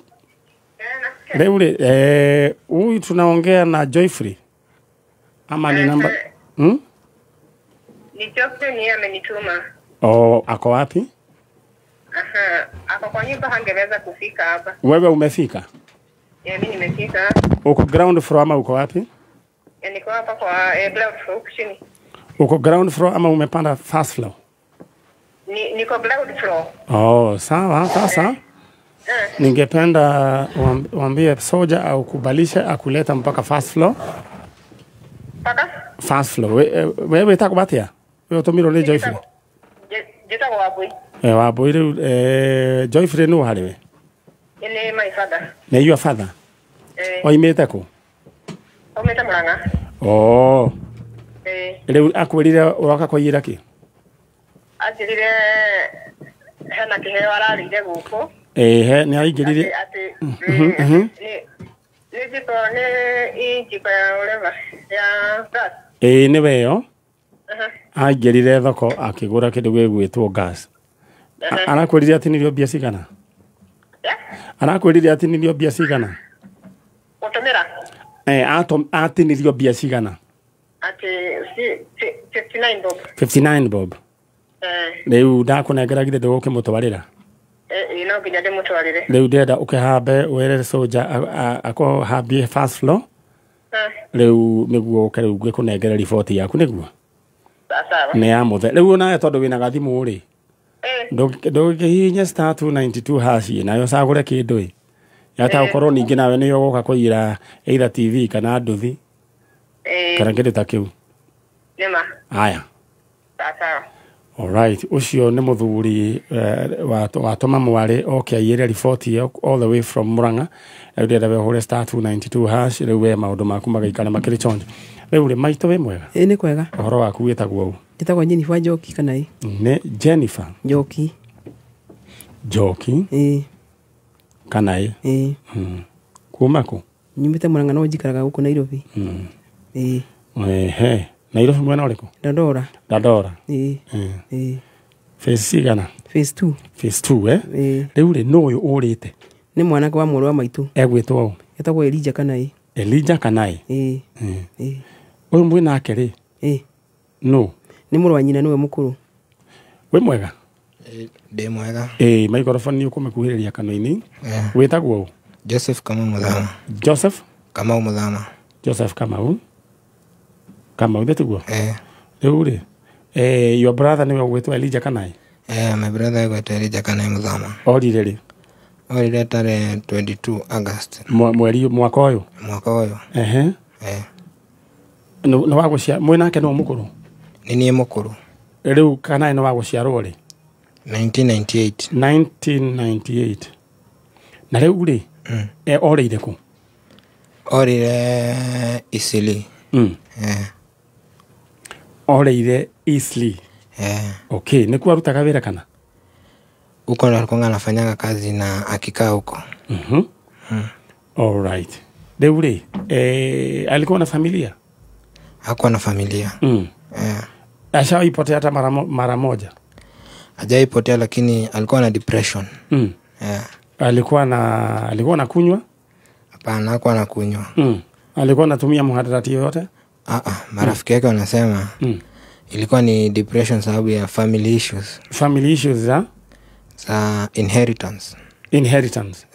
Rĩu rĩ huyu tunaongea na Joyfrey ama ni namba Ni Geoffrey ni yeye amenituma. Oh, ako wapi? Aha, ako kwa nyumba hangeweza kufika hapa. Wewe umefika? Yeah, mimi nimefika. Uko ground floor ama uko wapi? Niko hapa kwa ground floor chini. Uko ground floor ama umepanda first floor? Niko ground floor. Oh, sawa, sasa. Ningependa uambie soja au kubalishe akuleta mpaka first floor. Mpaka? First floor. Wewe itakubatia? Wewe utumiro ni Joyfrey. Jitagwo Wambui. Wambui riu Joyfrey no harĩ we? Ni my father. Ni your father? Oimĩte kũ? Oimĩte Murang'a. Oh. Rĩu akwĩrire ũroka kũiyĩra kĩ? Anjĩrire hena kĩheo ararĩire gũkũ. Ehe, nĩ aingĩrire. Nĩ njiko, nĩ njiko ya whatever, ya gas. Ĩĩ nĩwe ĩyo. Aingĩrire thoko akĩgũra kĩndũ gĩgwĩtwo gas. Arakwĩrire atinirio mbia cigana? Arakwĩrire atinirio mbia cigana? Gũtũmĩra? Atinirio mbia cigana? Ati 59 bob. 59 bob. Rĩu ndakũnengera githĩ ndũgũkĩmũtwarĩra? No nginya ndĩmũtwarĩre. Rĩu ndĩrenda ũkĩhambe wĩre soja akũhambie first floor. Rĩu nĩguo ũke rĩu ngĩkũnengere riboti yaku nĩguo? Sawa. Nĩ ya mũthe. Rĩu nawe tondũ wĩna gathimũ rĩ, ndũngĩhihinya star 292 hash nayo ũcagũre kĩndũ ĩ. Yata ũkorwo ningĩ nawe nĩyo ũgũka kũiyĩra either TV kana nduthi kana kĩndũ ta kĩu. Nĩma. Aya. Sawa. All right, ucio nĩ mũthuri watũma mwarĩ oke aiyĩre riboti ĩyo all the way from Murang'a. Rĩu ndĩrenda we ũhũre star 292 hash rĩu we maũndũ maku magaikara makĩrĩ chonjo. Rĩu rĩ maitũ wĩ mwega? Ĩĩ nĩ kwega. Ũhoro waku wĩtagwo ũ? Njĩtagwo Jennifer Njoki kana ĩ? Nĩ Jennifer Njoki. Njoki? Ĩĩ. Kana ĩ? Ĩĩ. Kuma kũ? Nyumĩte Murang'a no njikaraga gũkũ Nairobi. Ĩĩ. Ehe. Nairobi mwena ũrĩkũ? Dandora. Dandora. Ĩĩ. Ĩĩ. Phase cigana? Phase 2. Phase 2 eh? Ĩĩ. Rĩu rĩ nũ ũyũ ũrĩte? Nĩ mwanake wa mũrũ wa maitũ. Egwĩtwo ũ? Etagwo Elijah Kanai. Elijah Kanai? Ĩĩ. Ĩĩ. Ũyũ mwĩ nake rĩ? Ĩĩ. Nũ? Nĩ mũrũ wa nyina nĩwe mũkũrũ. Wĩ mwega? Ndĩ mwega. Ĩĩ, microphone nĩ ũkũmĩkuhĩrĩria kanua-inĩ. Wĩtagwo ũ? Joseph Kamau Muthama. Joseph? Kamau Muthama. Joseph Kamau. Kamau ndetiguo? Eh. Rĩu rĩ, your brother nĩwe ũgwĩtwo Elijah Kanai? My brother egwĩtwo Elijah Kanai Muthama. Orire rĩ? Orire tarehe 22 August. Mweri mwaka ũyũ? Mwaka ũyũ. Ehe. Nĩ wa gũcia mwĩ nake nĩ mũkũrũ? Nĩ niĩ mũkũrũ. Rĩu Kanai nĩ wa gũciarwo rĩ? 1998. 1998. Na rĩu rĩ, orĩire kũ? Orire Eastleigh. Orĩire Eastleigh. Okay, nĩkuo arutaga wĩra kana? Huko ndo alikuwa anafanyanga kazi na akikaa huko. All right. Rĩu rĩ, alikuwa na familia? Hakuwa na familia. Ashawaipotea hata mara moja? Hajaipotea, lakini alikuwa na depression. Alikuwa na kunywa? Hapana, hakuwa na kunywa. Alikuwa anatumia muhadarati yoyote? Marafiki yake wanasema ilikuwa ni depression sababu ya family issues. Family issues za? Za inheritance. Inheritance.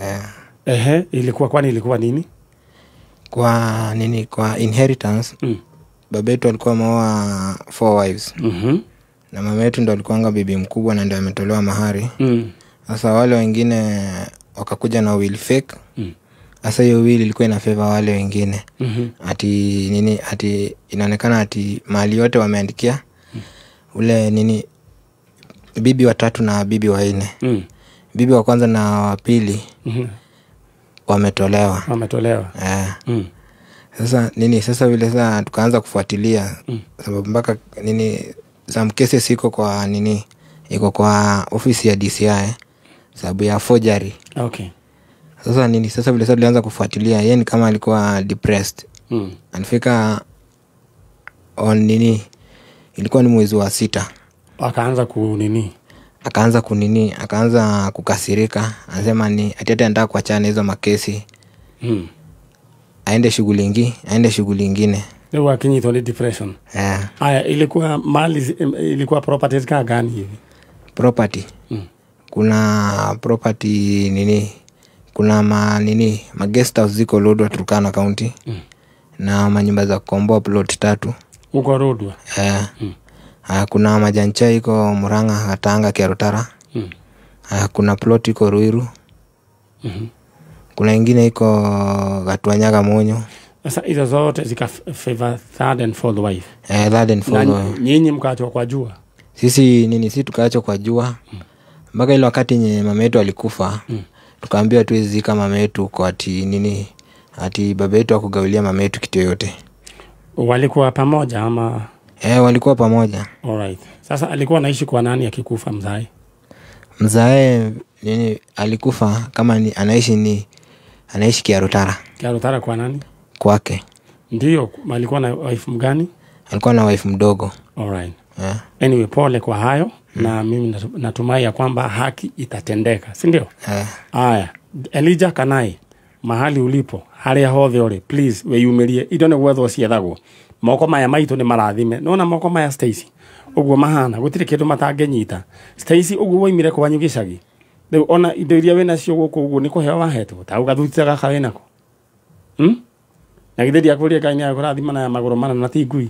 Ehe, ilikuwa kwani ilikuwa nini? Kwa nini kwa inheritance? Baba yetu alikuwa ameoa 4 wives. Na mama yetu ndo alikuwa bibi mkubwa na ndio ametolewa mahari. Sasa wale wengine wakakuja na will fake. Sasa hiyo will ilikuwa ina favor wale wengine. Ati nini, ati inaonekana ati mali yote wameandikia ule nini bibi wa tatu na bibi wa nne. Bibi wa kwanza na wa pili wametolewa. Wametolewa. Sasa nini, sasa vile sasa tukaanza kufuatilia sababu mpaka nini some cases iko kwa nini, iko kwa ofisi ya DCI sababu ya forgery. Okay. Sasa nini, sasa vile sasa tulianza kufuatilia yeye ni kama alikuwa depressed. Alifika on nini, ilikuwa ni mwezi wa 6. Akaanza kunini? Akaanza kunini, akaanza kukasirika, anasema ni ati hata anataka kuachana hizo makesi. Aende shughuli nyingine, aende shughuli nyingine. Rĩu akinyitwo nĩ depression. Eh. Aya, ilikuwa mali, ilikuwa properties kaa gani hivi? Property. Kuna property nini, kuna ma nini, ma guest house ziko Lodwar, Turkana County. Na manyumba za kukomboa plot 3 huko Lodwar. Eh. Kuna majani chai iko Murang'a, Gatanga, Kiarutara. Kuna plot iko Ruiru. Kuna ingine iko Gatuanyaga Monyo. Sasa hizo zote zika favor third and fourth wife. Eh, third and fourth Na wife. nyinyi mkaachwa kwa jua. Sisi nini, si tukaachwa kwa jua. Mpaka ile wakati yenye mama yetu alikufa, tukaambiwa tuwezi zika mama yetu kwa ati nini, ati baba yetu hakugawilia mama yetu kitu yoyote. Walikuwa pamoja ama? Eh, walikuwa pamoja. Alright. Sasa alikuwa anaishi kwa nani akikufa mzae? Mzae nini alikufa kama ni, anaishi Kiarutara. Kiarutara kwa nani? Kwake. Ndio, alikuwa na wife mgani? Alikuwa na wife mdogo. Alright. Yeah. Anyway, pole kwa hayo. Na mimi natumai ya kwamba haki itatendeka, si ndio? Aya, Elijah Kanai, mahali ulipo, haria hothe uri, please weyumirie. Indo nĩ gwethwo ciethagwo. Moko maya maitũ nĩ marathime. Nona moko maya Stacy, ũguo mahana, gũtirĩ kĩndũ matangĩnyita. Stacy, ũguo woimire kwanyu gĩcagi. Rĩu ona indo iria wĩnacio gũkũ ũguo nĩ kũheo wahetwo, ta ũgathuti gaka wĩnako. Na githĩ ndiakwĩrire Ngai nĩagũrathima na magũrũ mana na ti ngui.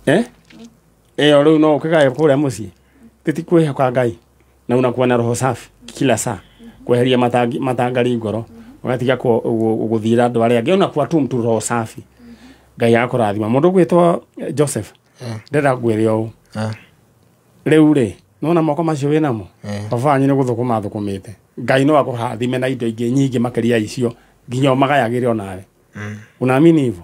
Eh? Ĩyo rĩu no ũkĩgae kũrĩa mũciĩ. Titi kwĩhoka Ngai na unakuwa na roho safi kila saa. Kweheria matangari ngoro, ũgatiga gũthiĩra andũ arĩa angĩ, unakuwa tu mtu roho safi. Ngai akũrathima. Mũndũ ũgwĩtwo Joseph, ndĩrenda ngwĩre ũũ. Rĩu rĩ, nĩwona moko macio wĩnamo? Baba wanyu nĩ gũthũkũma athũkũmĩte. Ngai no akũrathime na indo ingĩ nyingĩ makĩria icio, nginya ũmagayagĩre onawe. Unaamini hivyo?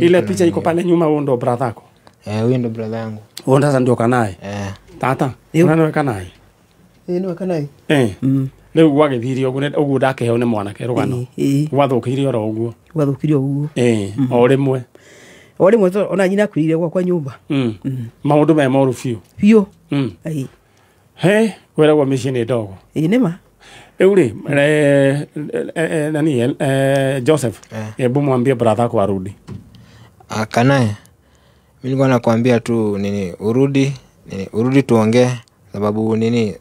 Ile picha iko pale nyuma, huo ndo brother yako? Eh, huyo ndo brother yangu. Huo sasa ndio Kanai? Eh. Tata, unaona Kanai? Eh, nĩwe Kanai. Eh. Rĩu gwagĩthire ũguo ũguo ndakĩheo nĩ mwanake rũgano. Gwathũkĩire oro ũguo. Gwathũkire ũguo. Eh, o rĩmwe. O rĩmwe ona nyina akuire gwakwa nyũmba. Maũndũ me moru biũ. Biũ. He, kwĩragwo mĩciĩ nĩ ndogo. Ĩĩ nĩma. Rĩu rĩ, nani, Joseph, hebu mwambie brother yako arudi. Kanai, mimi nilikuwa nakwambia tu nini, urudi, nini, urudi tuongee, sababu nini,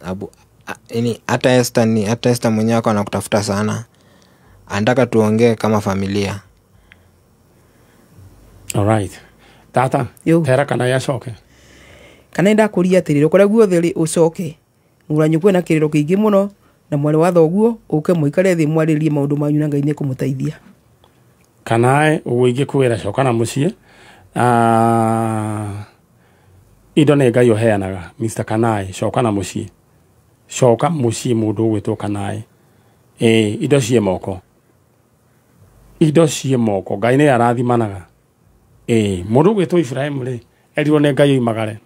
nini, hata Esther ni, hata Esther mwenyewe wako anakutafuta sana. Anataka tuongee kama familia. Alright. Tata, tera Kanai acoke. Kanai ndakũria atĩrĩrĩ, kũrĩa guothe rĩ ũcoke. Mũranyũkwe na kĩrĩro kĩingĩ mũno na mwarĩ wa thoguo ũke mũikare thĩ mwarĩrie maũndũ manyu na Ngai nĩekũmũteithia. Kanai ũguo ingĩkwĩra coka na mũciĩ. Indo nĩ Ngai ũheanaga. Mr. Kanai, coka na mũciĩ. Coka mũciĩ mũndũ ũgwĩtwo Kanai. Indo ciĩ moko. Indo ciĩ moko. Ngai nĩ arathimanaga. Mũndũ ũgwĩtwo Ibrahim rĩ, erirwo nĩ Ngai oimagare.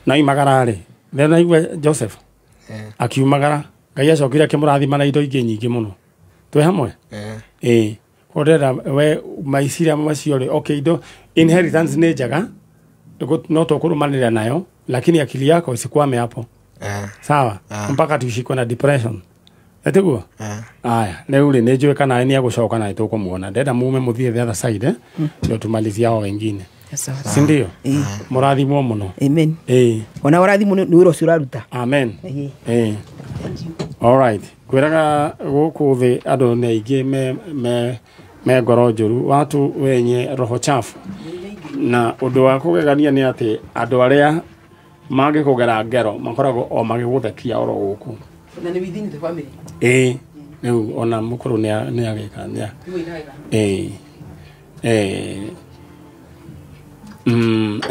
Na oimagara rĩ, naigua Joseph akiumagara, Ngai acokire akĩmũrathima na indo ingĩ nyingĩ mũno. Twĩ hamwe? Ndĩrenda we maiciria macio rĩ, okay, indo inheritance nĩ njega, no tũkũrũmanĩrĩra nayo, lakini akili yako isikwame hapo. Sawa? Mpaka tushikwe na depression. Etiguo? Aya, rĩu rĩ nĩ njũĩ kana nĩ egũcoka na nĩtũkũmuona. Ndĩrenda mume mũthiĩ the other side, ndio tumalizie hao wengine. Si ndio? Mũrathimwo mũno. Amen. Ona ũrathimwo nĩ wĩra ũcio ũraruta. Amen. All right. Kwĩraga gũkũ thĩ andũ nĩ aingĩ me ngoro njũru, watu wenye roho chafu. Na ũndũ wa kũgegania nĩ atĩ andũ arĩa mangĩkũgera ngero makoragwo o magĩgũthekia oro gũkũ. Na nĩ within the family. Rĩu ona mũkũrũ nĩ agĩka nĩ.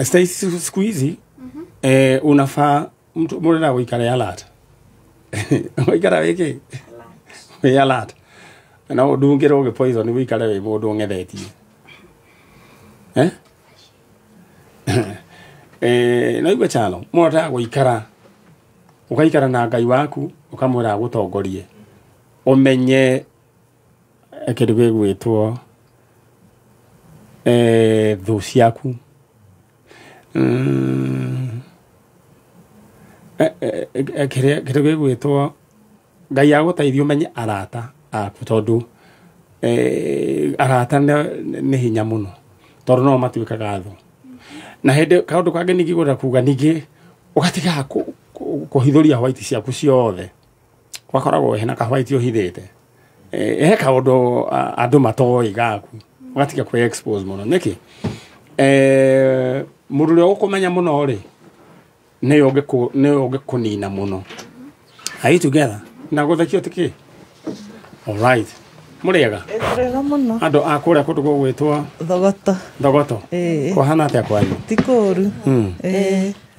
Stacy, siku hizi unafaa mtu mwana wikare alert. Wikara wiki. Wĩ alert. Na ndungĩrwo gĩ poison wikare wĩ mũndũ ũng'ethetie. No igua chalo, mũndũ gũikara ũgaikara na Ngai waku ũkamwĩra agũtongorie. Ũmenye kĩndũ gĩgwĩtwo thũ ciaku. Kĩndũ gĩgwĩtwo Ngai agũteithie ũmenye arata aku, tondũ Arata nĩ hinya mũno tondũ no matuĩkaga thũ. Na hĩndĩ kaũndũ kangĩ ningĩ ngwenda kuga ningĩ ũgatigaga kũhithũria white ciaku ciothe. Wakoragwo hena ka white ũhithĩte. He kaũndũ andũ matoĩ gaku. Ũgatiga kwĩ expose mũno. Nĩkĩ? Mũndũ ũrĩa ũkũmenya mũno rĩ, nĩwe ũngĩkũnina mũno. Are you together? Na gũthekio ti kĩ? All right. Mũrĩega? Tũrĩega mũno. Andũ a kũrĩa kũndũ gũgwĩtwo Thogoto. Thogoto. Kũhana atĩa kwanyu? Ti kũũru.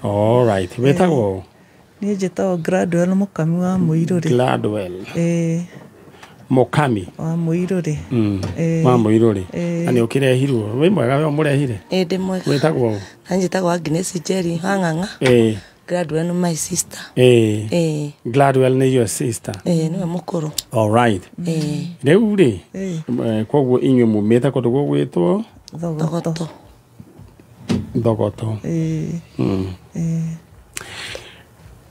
All right. Wĩtagwo? Niĩ njĩtagwo Gladwell Mũkami wa Mũirũrĩ. Gladwell. Mũkami wa Mũirũrĩ. Wa Mũirũrĩ. Na nĩ ũkĩrehirwo. Wĩ mwega we ũmũrehire? Ĩĩ ndĩ mwega. Wĩtagwo? Na njĩtagwo Agnes Njeri wa Ng'ang'a. Gladwell nĩ my sister. Gladwell nĩ your sister. Nĩwe mũkũrũ. All right. Rĩu rĩ, koguo inyuĩ mumĩte kũndũ gũgwĩtwo Thogoto. Thogoto.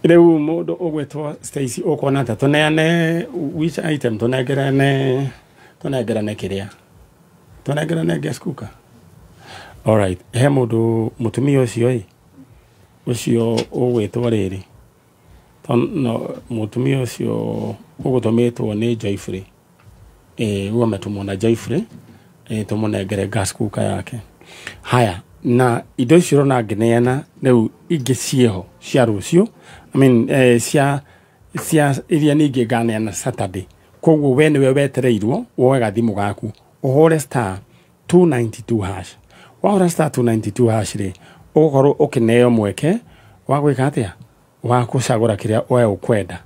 Rĩu mũndũ ũgwĩtwo Stacy ũkuona ta tũneane which item tũnengerane kĩrĩa? Tũnengerane gas cooker. All right. He mũndũ mũtumia ũcio ĩ ũcio ũgwĩtwo rĩrĩ. No mũtumia ũcio ũgũtũmĩtwo nĩ Joyfrey. Ũguo ametũmwo na Joyfrey, tũmũnengere gas cooker yake. Haya, na indo icio ũrona ngĩneana rĩu ingĩ ciĩho cia rũciũ, I mean, cia iria ningĩ nganeana Saturday. Koguo we nĩwe wetereirwo woe gathimũ gaku ũhũre star 292 hash. Wahũra star 292 hash rĩ, ũgũkorwo ũkĩneo mweke wa gwĩka atĩa? Wa gũcagũra kĩrĩa we ũkwenda.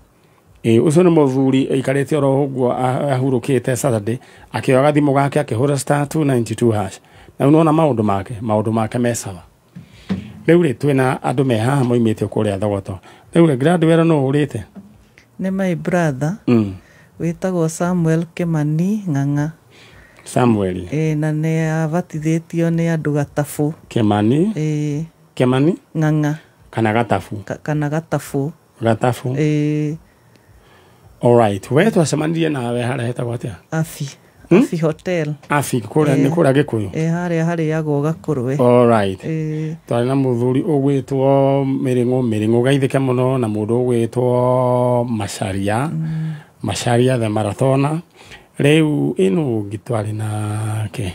Ũcio nĩ mũthuri aikarĩte oro ũguo ahurũkĩte Saturday, akĩoya gathimũ gake akĩhũra star 292 hash. Na rĩu nĩwona maũndũ make me sawa. Rĩu rĩ, twĩna andũ me haha moimĩte kũrĩa Thogoto. Rĩu rĩ, Gladwell nũ ũrĩte? Nĩ my brother. Wĩtagwo Samuel Kimani Ng'ang'a. Samuel. Na nĩ abatithĩtio nĩ andũ Gatabu. Kimani? Kimani? Ng'ang'a. Kana Gatabu? Kana Gatabu. Gatabu. All right. We twacemanirie nawe harĩa hetagwo atĩa? Afi. Afi Hotel. Afi kũrĩa nĩ kũrĩa Gĩkũyũ. Harĩa harĩagwo Gakũrwe. All right. Twarĩ na mũthuri ũgwĩtwo Mĩrĩng'ũ gaithĩke mũno na mũndũ ũgwĩtwo Macharia. Macharia the Marathona. Rĩu ĩno ũngĩ twarĩ nake.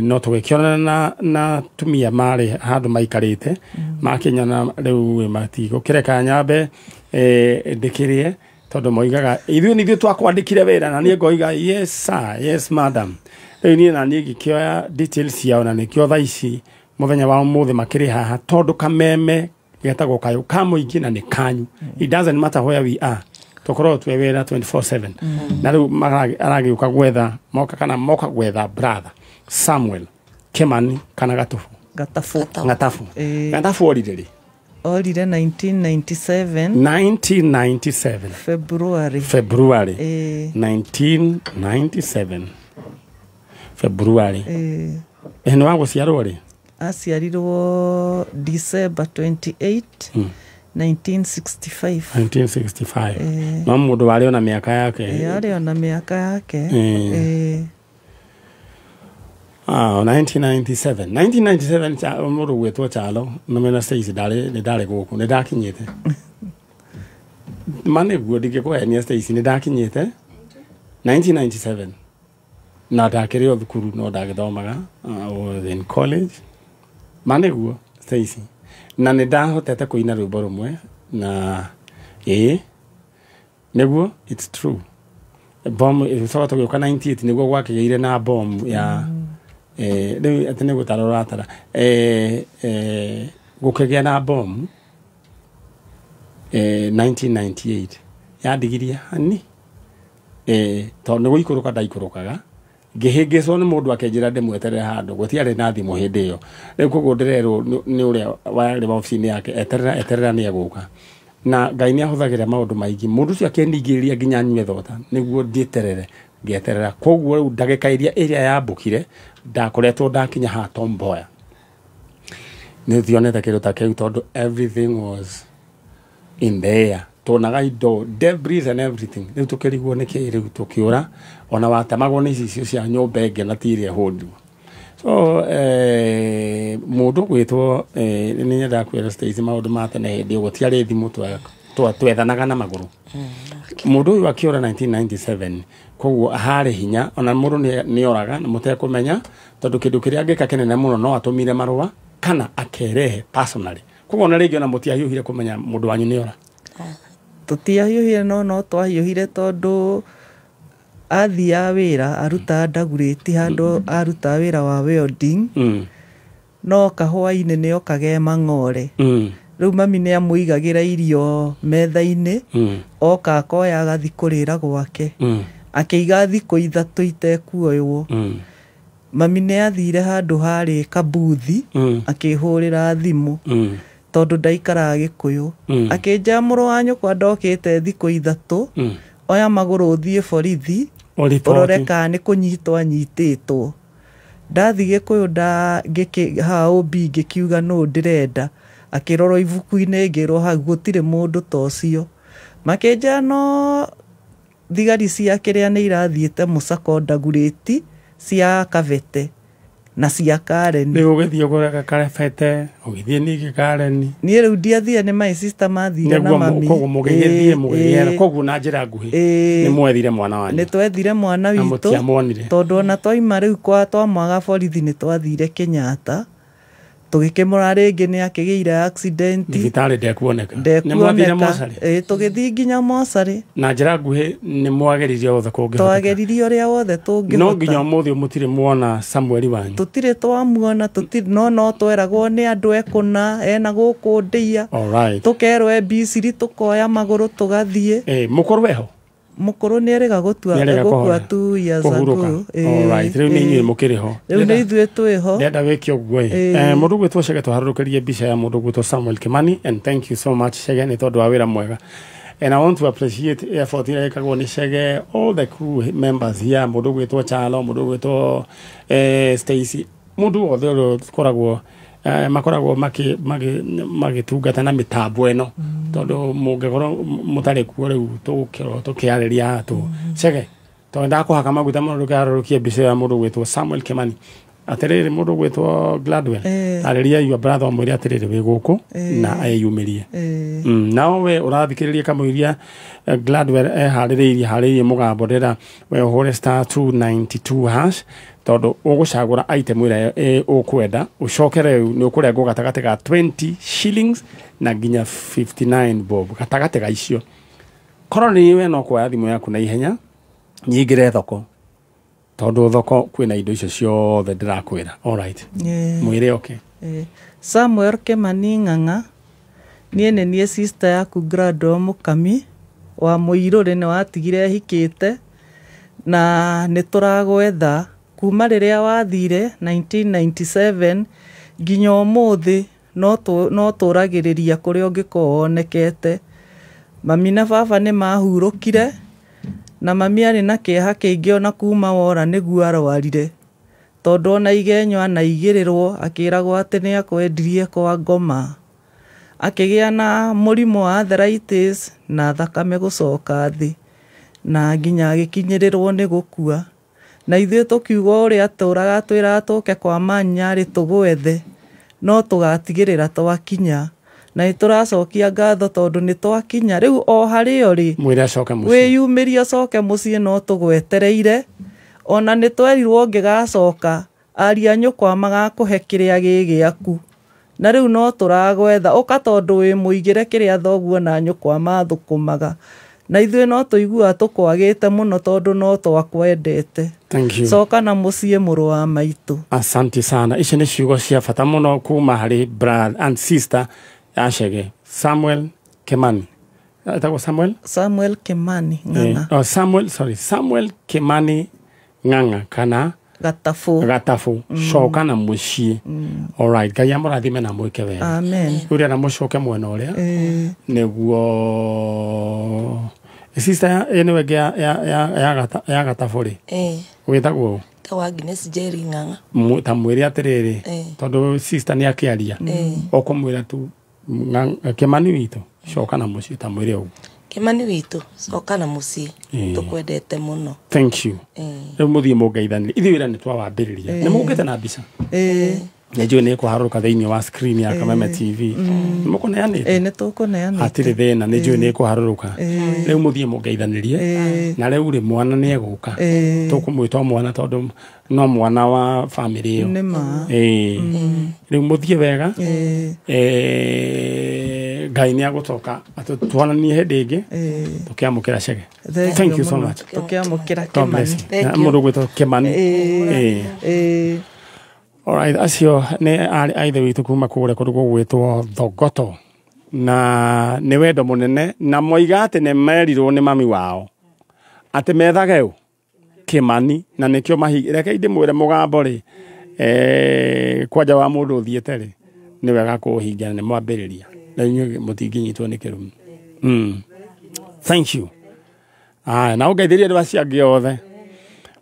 No tũgĩkĩonana na tumia marĩ handũ maikarĩte makĩnyona rĩu matigũkĩreka nyambe ndĩkĩrĩe tondũ moigaga ithuĩ nĩ ithuĩ twakwandĩkire wĩra na niĩ ngoiga yes sir, yes madam. Rĩu niĩ na niĩ ngĩkĩoya details ciao na nĩkĩo thaa ici mũthenya wa ũmũthĩ makĩrĩ haha tondũ kameme getagwo kayũ ka mũingĩ na nĩ kanyu. It doesn't matter where we are. Tũkoragwo twĩ wĩra 24/7. Na rĩu aragĩũka gwetha moka kana moka gwetha brother Samuel Kimani kana Gatabu. Gatabu. Gatabu. Gatabu orire rĩ? Orire 1997. 1997. February. February. 1997. February. Nĩ wa gũciarwo rĩ? Aciarirwo December 28. 1965. 1965. No mũndũ warĩ ona mĩaka yake. Arĩ ona mĩaka yake. 1997. 1997 mũndũ gwĩtwo Chalo na mena Stacy ndarĩ nĩ gũkũ nĩ ndakinyĩte. Ma nĩguo ndingĩkũhenia Stacy nĩ ndakinyĩte 1997. Na ndakĩrĩ o thukuru no ndagĩthomaga. I was in college. Ma nĩguo Stacy. Na nĩ ndahotete kũina rwĩmbo rũmwe na nĩguo it's true. Bomb ĩcoka tũgĩũka 98 nĩguo gwakĩgĩire na bomb ya rĩu atĩ nĩ gũtara ũratara gũkĩgĩa na bomb 1998 yandigirie hani tondũ nĩ gũikũrũka ndaikũrũkaga ngĩhĩngĩcwo nĩ mũndũ akĩnjĩra ndĩmweterere handũ gũtiarĩ na thimũ hĩndĩ ĩyo. Rĩu koguo ndĩrerwo nĩ ũrĩa warĩ wabici-inĩ yake eterera nĩ egũka. Na Ngai nĩ ahũthagĩra maũndũ maingĩ. Mũndũ ũcio akĩningĩrĩria nginya nyue thota nĩguo ndĩterere ngĩeterera. Koguo rĩu ndagĩka iria ĩrĩa yambũkire ndakoretwo ndakinya haha Tom Mboya. Nĩ thionete kĩndũ ta kĩu tondũ everything was in there. Tuonaga indo debris and everything. Rĩu tũkĩrigwo nĩkĩ rĩu tũkĩũra ona watemagwo nĩ icicio cia nyũmba ĩngĩ na ti ĩrĩa hũndu. So mũndũ gwĩtwo nĩ nyendaga kwĩra Stacy maũndũ ma tene hĩndĩ ĩyo gũtiarĩ thimũ twethanaga na magũrũ. Mũndũ ũyũ akĩũra 1997 koguo harĩ hinya ona mũndũ nĩ oraga na mũtekũmenya tondũ kĩndũ kĩrĩa angĩka kĩnene mũno no atũmire marũa kana akerehe personally. Koguo ona rĩngĩ ona mũtiahiũhire kũmenya mũndũ wanyu nĩ ora. Tũtiahiũhire no twahiũhire tondũ athiaga wĩra arutaga ndagurĩti handũ arutaga wĩra wa welding. No kahũa-inĩ nĩ okaga e mang'ore. Rĩu mami nĩ amũigagĩra irio metha-inĩ. Oka akoya agathiĩ kũrĩra gwake. Akĩiga thikũ 3 itekuoywo. Mami nĩ athire handũ harĩ kabuthi akĩhũrĩra thimũ tondũ ndaikaraga Gĩkũyũ. Akĩnjĩra mũrũ wa nyũkwa ndokĩte thikũ 3 oya magũrũ ũthiĩ borithi ũrore kana nĩ kũnyitwo anyitĩtwo. Ndathiĩ Gĩkũyũ haha OB ngĩkiuga nũ ndĩrenda. Akĩrorwo ibuku-inĩ ngĩrwo hau gũtirĩ mũndũ ta ũcio. Makĩnjĩra no thigari cia kĩrĩa nĩ irathiĩte mũcako ndagurĩti cia Kabete na cia Karen. Rĩu ũgĩthiĩ ũgũraga Kabete ũgĩthiĩ ningĩ Karen. Niĩ rĩu ndiathire nĩ my sister mathire na mami. Koguo mũgĩgĩthiĩ mũgĩgĩera koguo na njĩra nguhĩ nĩ mwethire mwana wanyu. Nĩ twethire mwana witũ. Na mũtiamuonire. Tondũ ona twaima rĩu kwa twamwaga borithi nĩ twathire Kenyatta. Tũgĩkĩmũra rĩngĩ nĩ akĩgĩire accident. Thibitarĩ ndekuoneka. Nĩ mwathire mocarĩ? Tũgĩthiĩ nginya mocarĩ. Na njĩra nguhĩ nĩ mwageririe othe kũngĩhoteka. Twageririe ũrĩa wothe tũngĩhota. No nginya ũmũthĩ mũtirĩ muona Samuel wanyu. Tũtirĩ twamuona tũtirĩ no tweragwo nĩ andũ ekũna ena gũkũ ndĩa. Alright. Tũkerwo e Misiri tũkoya magũrũ tũgathiĩ. Mũkũrũ eho? Mũkũrũ nĩ erĩga gũkua 2 years ago. Alright, rĩu nĩ inyuĩ mũkĩrĩ ho. Rĩu nĩ ithuĩ twĩ ho. Ndĩrenda wĩke ũguo ĩ. Mũndũ gwĩtwo Chege tũharũrũkĩrie mbica ya mũndũ gwĩtwo Samuel Kimani and thank you so much Chege nĩ tondũ wa wĩra mwega. And I want to appreciate effort ĩrĩa ĩkagwo nĩ Chege, all the crew members here, mũndũ gwĩtwo Chalo, mũndũ gwĩtwo Stacy, mũndũ wothe ũrĩa ũkoragwo makoragwo magĩtungata na mĩtambo ĩno tondũ mũngĩkorwo mũtarĩ kuo rĩu tũgũkorwo tũkĩarĩria tũ Chege tondũ ndakũhaka maguta mũno ndũkarũrũkie mbica ya mũndũ gwĩtwo Samuel Kimani. Atĩrĩrĩ mũndũ gwĩtwo Gladwell arĩria your brother ũmwĩre atĩrĩrĩ wĩ gũkũ na eyumĩrie. Nao we ũrathikĩrĩria kamũiria Gladwell eharĩrĩirie harĩirie mũgambo ndĩra we ũhũre *292# tondũ ũgũcagũra item ĩrĩa ũkwenda ũcoke rĩu nĩ ũkũrengwo gatagatĩ ga 20 shillings na nginya 59 bob gatagatĩ ga icio. Korwo nĩ we no kuoya thimũ yaku na ihenya nyingĩre thoko tondũ thoko kwĩna indo icio ciothe ndĩrakwĩra. Alright. Mwĩre okay. Samuel Kimani Ng'ang'a niĩ nĩ niĩ sister yaku Gladwell Mũkami wa Mũirũrĩ nĩ watigire hikĩte na nĩ tũragwetha kuma rĩrĩa wathire 1997 nginya ũmũthĩ no tũragĩrĩria kũrĩa ũngĩkorwo wonekete. Mami na baba nĩ mahurũkire na mami arĩ na kĩeha kĩingĩ ona kuma wora nĩguo arwarire tondũ ona igenyo anaigĩrĩrwo akĩragwo atĩ nĩ akwendirie kwa ngoma. Akĩgĩa na mũrimũ wa arthritis na thakame gũcoka thĩ na nginya agĩkinyĩrĩrwo nĩ gũkua. Na ithuĩ tũkiuga ũrĩa tũraga twĩraga tũke kwa Manyarĩ tũgwethe no tũgatigĩrĩra twakinya. Na nĩ tũracokia ngatho tondũ nĩ twakinya rĩu o harĩa ũrĩ mwĩre acoke mũciĩ, wĩyumĩrie ũcoke mũciĩ no tũgwetereire. Ona nĩ twerirwo ũngĩgacoka aria nyũkwa magakũhe kĩrĩa gĩ gĩaku na rĩu no tũragwetha ũka tondũ wĩ mũigĩre kĩrĩa thoguo na nyũkwa mathũkũmaga. Na ithuĩ no tũiguaga tũkwagĩte mũno tondũ no twakwendete. Thank you. Coka na mũciĩ mũrũ wa maitũ. Asante sana. Ici nĩ ciugo cia bata mũno kuma harĩ brother and sister ya Chege Samuel Kimani. Etagwo Samuel? Samuel Kimani Ng'ang'a. Oh, Samuel, sorry, Samuel Kimani Ng'ang'a kana Gatabu. Gatabu. Coka na mũciĩ. Alright, Ngai amũrathime na mwĩke wega. Amen. Ũrĩa na mũcoke mwena ũrĩa nĩguo sister ĩno ĩngĩ ya Gatabu rĩ wĩtagwo Tagwo Agnes Jerry Ng'ang'a. Ta mwĩre atĩrĩrĩ tondũ sister nĩ akĩaria ũkũmwĩra tu Kimani witũ coka na mũciĩ ta mwĩre ũguo. Kimani witũ coka na mũciĩ tũkwendete mũno. Thank you. Rĩu mũthiĩ mũngeithanie ithuĩ wĩra nĩ twawambĩrĩria nĩ mũkĩte na mbica nĩ njũĩ nĩ ĩkũharũrũka thĩinĩ wa screen ya Kameme TV nĩ mũkũneanĩte nĩ tũkũneanĩte hatirĩ thĩna nĩ njũĩ nĩ ĩkũharũrũka rĩu mũthiĩ mũngeithanĩrie na rĩu rĩ mwana nĩ egũka tũkũmwĩta mwana tondũ no mwana wa bamĩrĩ ĩyo nĩ ma rĩu mũthiĩ wega Ngai nĩ agũcoka tuonanie hĩndĩ ĩngĩ tũkĩamũkĩra cege. Thank you so much. Tũkĩamũkĩra Kimani mũndũ ũgwĩtwo Kimani. Alright, acio nĩ arĩ a ithe witũ kuma kũrĩa kũndũ gũgwĩtwo Thogoto na nĩ wendo mũnene na moiga atĩ nĩ merirwo nĩ mami wao atĩ methage ũ Kimani na nĩkĩo mahi reke ndĩmwĩre mũgambo rĩ kwanja wa mũndũ ũthiĩte rĩ nĩ wega kũũhingia na nĩ mwambĩrĩria na inyuĩ mũtingĩnyitwo nĩ kĩrumi. Thank you. Aya na ũngeithĩrie andũ acio angĩ othe.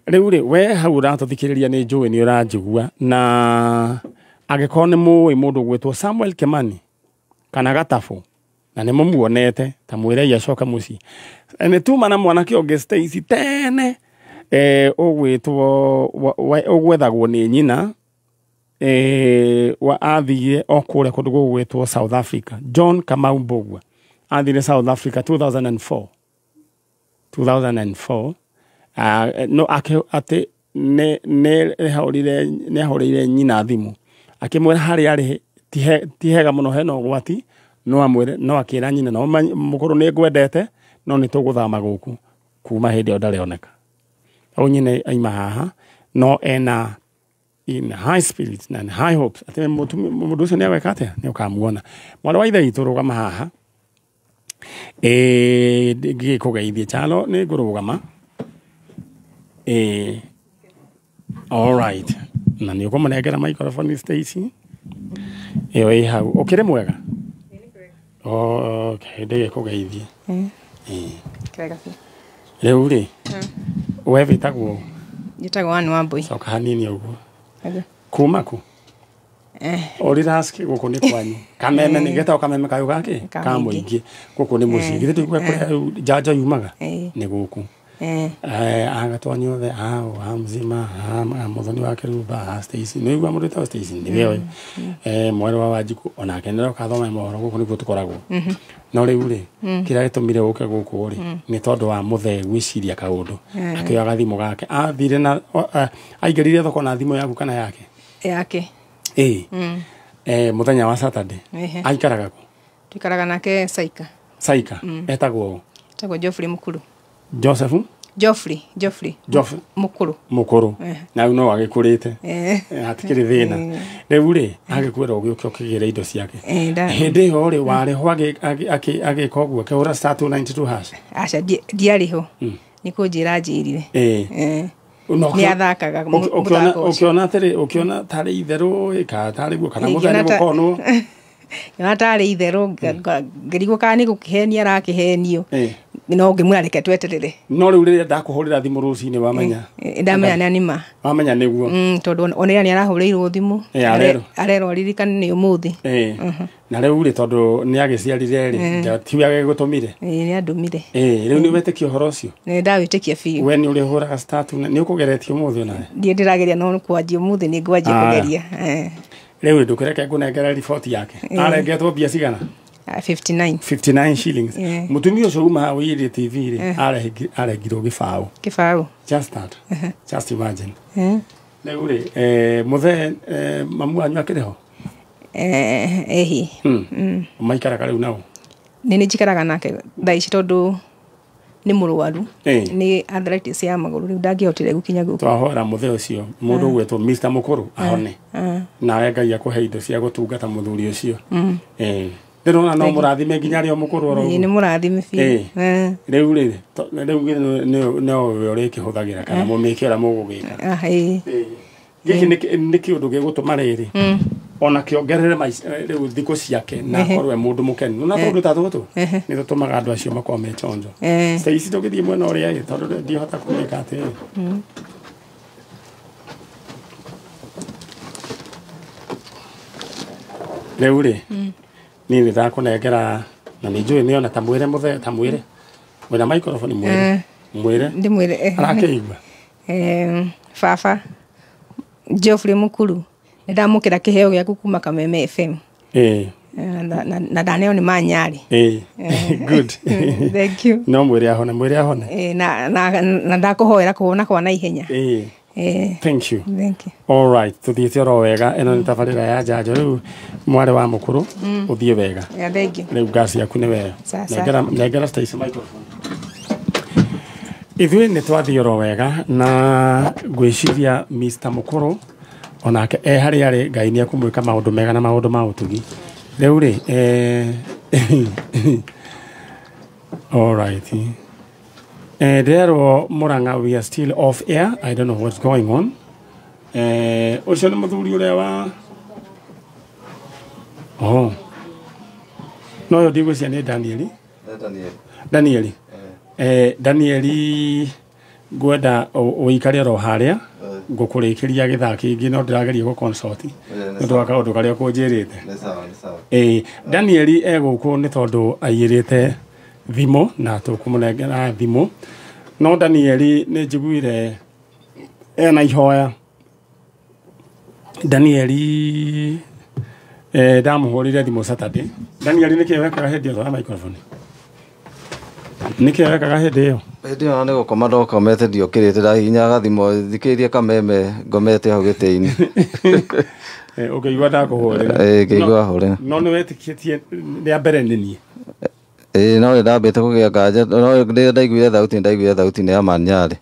Rĩu rĩ we hau ũratũthikĩrĩria nĩ njũĩ nĩ ũranjigua na angĩkorwo nĩ mũĩ mũndũ ũgwĩtwo Samuel Kimani kana Gatabu na nĩ mũmuonete ta mwĩrei acoke mũciĩ nĩ tuma na mwanake ũngĩ Stacy tene ũgwĩtwo ũgwethagwo nĩ nyina wa athire o kũrĩa kũndũ gũgwĩtwo South Africa. John Kamau Mbugua athire South Africa 2004 no atĩ nĩ ahũrĩire nyina thimũ akĩmwĩra harĩa arĩ ti hega mũno hena ũgwati no amwĩre no akĩra nyina no mũkũrũ nĩ ngwendete no nĩ tũgũthama gũkũ kuma hĩndĩ ĩyo ndarĩoneka au nyina aima haha no ena in high spirits and high hopes atĩ mũndũ ũcio nĩ agwĩka atĩa nĩ ũkamuona. Mwana wa ithe witũ rũgama haha ngĩkũgeithie Chalo nĩ ngũrũgama. All right na nĩ ũkũmũnengera microphone Stacy ĩyo ĩ hau ũkĩrĩ mwega. Okay ndĩgĩkũgeithie. Rĩu rĩ we wĩtagwo? Njĩtagwo Ann Wambui. Coka hanini ũguo. Kuma kũ? Ũriraski gũkũ nĩ kwanyu Kameme nĩ getagwo Kameme kayũ gakĩ ka mũingĩ gũkũ nĩ mũciĩ githĩ tũigue kũrĩa njanjo yumaga nĩ gũkũ agatwanyu othe a mzima a mũthoni wa Kĩrumba a Stacy nĩ ũigua mũndũ wĩtagwo Stacy nĩwe ũyũ mwerũ wa Wanjikũ onake nĩaroka athome mohoro gũkũ nĩkuo tũkoragwo no rĩu rĩ kĩrĩa gĩtũmire ũke gũkũ rĩ nĩ tondũ wa mũthee gwĩciria kaũndũ akĩoya gathimũ gake athire na aingĩrire thoko na thimũ yaku kana yake yake mũthenya wa Saturday aikaraga kũ? Tuikaraga nake Saika. Saika etagwo etagwo Geoffrey Mukuru. Joseph Geoffrey Mukuru Mukuru na no agĩkũrĩte hatikĩrĩ thĩna rĩu rĩ agĩkwĩra ũgĩũke ũkĩgĩre indo ciake hĩndĩ ĩyo rĩ warĩ ho agĩka ũguo akĩhũra *292 hash? Aca ndiarĩ ho nĩ kũnjĩra anjĩrire nĩ athakaga mũthako ũcio ũkĩona atĩrĩ ũkĩona tarĩ itherũ kana tarĩ guo kana mũthenya nĩ gũkonwo ngĩona tarĩ itherũ ngĩrigwo kana nĩ gũkĩhenia arakĩhenio no ngĩmwĩra reke tweterere no rĩu rĩrĩa ndakũhũrĩra thimũ rũcinĩ wamenya ndamenya nĩ ma wamenya nĩguo tondũ ona nĩ arahũrĩirwo thimũ arerwo aririkane nĩ ũmũthĩ na rĩu rĩ tondũ nĩ agĩciarire rĩ tiwe agĩgũtũmire nĩ andũmire rĩu nĩ wetĩkia ũhoro ũcio nĩ ndawĩtĩkia biũ we nĩ ũrĩhũraga star 2 nĩ ũkũgeretie ũmũthĩ onawe ndiĩ ndĩrageria no kwanjia ũmũthĩ nĩ ngwanjia kũgeria rĩu ndũkĩreke ngũnengere riboti yake arengetwo mbia cigana 59 shillings mutumia ũcio uma wĩirie TV rĩ arengirwo gĩbaũ gĩbaũ just that just imagine rĩu rĩ mũthee mamu wanyu akĩrĩ ho ehi maikaraga rĩu nao nĩ njikaraga nake thaa ici tondũ nĩ mũrwaru nĩ arthritis ya magũrũ rĩu ndangĩhotire gũkinya gũkũ twahora mũthee ũcio mũndũ ũgwĩtwo Mr Mũkũrũ ahone nawe Ngai akũhe indo cia gũtungata mũthuri ũcio ndĩrona no mũrathime nginya rĩo mũkũrũ oro nĩ mũrathime biũ rĩu rĩ rĩu no we ũrĩkĩhũthagĩra kana mũmĩke ũrĩa mũgũgĩka gĩkĩ nĩ kĩũndũ gĩgũtũma rĩrĩ ona kĩongerere rĩu thikũ ciake na akorwo e mũndũ mũkenu na tondũ ta tũtũ nĩ tũtũmaga andũ acio makorwo me chonjo Stacy tũgĩthiĩ mwena ũrĩa tondũ ndihota kũmĩka atĩrĩ rĩu rĩ niĩ nĩ ndakũnengera na nĩ njũĩ nĩ ona ta mwĩre mũthee ta mwĩre Wĩna microphone mwĩre. Mwĩre. Ndĩmwĩre. Arakĩigua. Baba Geoffrey Mukuru nĩndamũkĩra kĩheo gĩaku kuma Kameme FM. Na ndaneo nĩ manyarĩ. Good. Thank you. No mwĩre ahone, mwĩre ahone. Na ndakũhoera kũhona kwa naihenya. Thank you. Thank you. All right, tuthiĩte oro wega. Ĩno nĩ tabarĩra ya njanjo. Rĩu mwarĩ wa mũkũrũ ũthiĩ wega. Yeah, thank you. Rĩu ngaci yaku nĩ wega. Nengera Stacy microphone. Ithuĩ nĩ twathiĩ oro wega na ngwĩciria Mr. Mũkũrũ onake e harĩa arĩ Ngai nĩ ekũmwĩka maũndũ mega na maũndũ ma ũtugi. Rĩu rĩ all right. Ndĩrerwo Murang'a we are still off air. I don't know what's going on. Ũcio nĩ mũthuri ũrĩa wa oh. No yo ndigwĩciria nĩ Danieli. Danieli. Danieli ngwenda ũikare oro harĩa ngũkũrĩkĩria gĩthaa kĩngĩ no ndĩrageria gũ consult nĩ ũndũ wa kaũndũ karĩa ũkũnjĩrĩte. Danieli e gũkũ nĩ tondũ aiyĩrĩte thimũ na tũkũmũnengera thimũ. No Danieli nĩ njiguire ena ihoya. Danieli ndamũhũrĩire thimũ Saturday. Danieli nĩkĩĩ wekaga hĩndĩ ĩyo? Twara microphone. Nĩkĩĩ wekaga hĩndĩ ĩyo? Hĩndĩ ĩyo nĩ gũkoma ndokomete ndiokĩrĩte, ndahihinyaga thimũ thikĩrĩrie Kameme ngomete hau gĩtĩ-inĩ. Ũkĩigua ndakũhũrĩra? Ngĩigua hũrĩra. No nĩ wetĩkĩtie rĩa mbere nĩ niĩ? No nĩ ndambĩte kũgĩa nganja, no rĩrĩa ndaiguire thauti nĩ thauti nĩ ya Manyarĩ.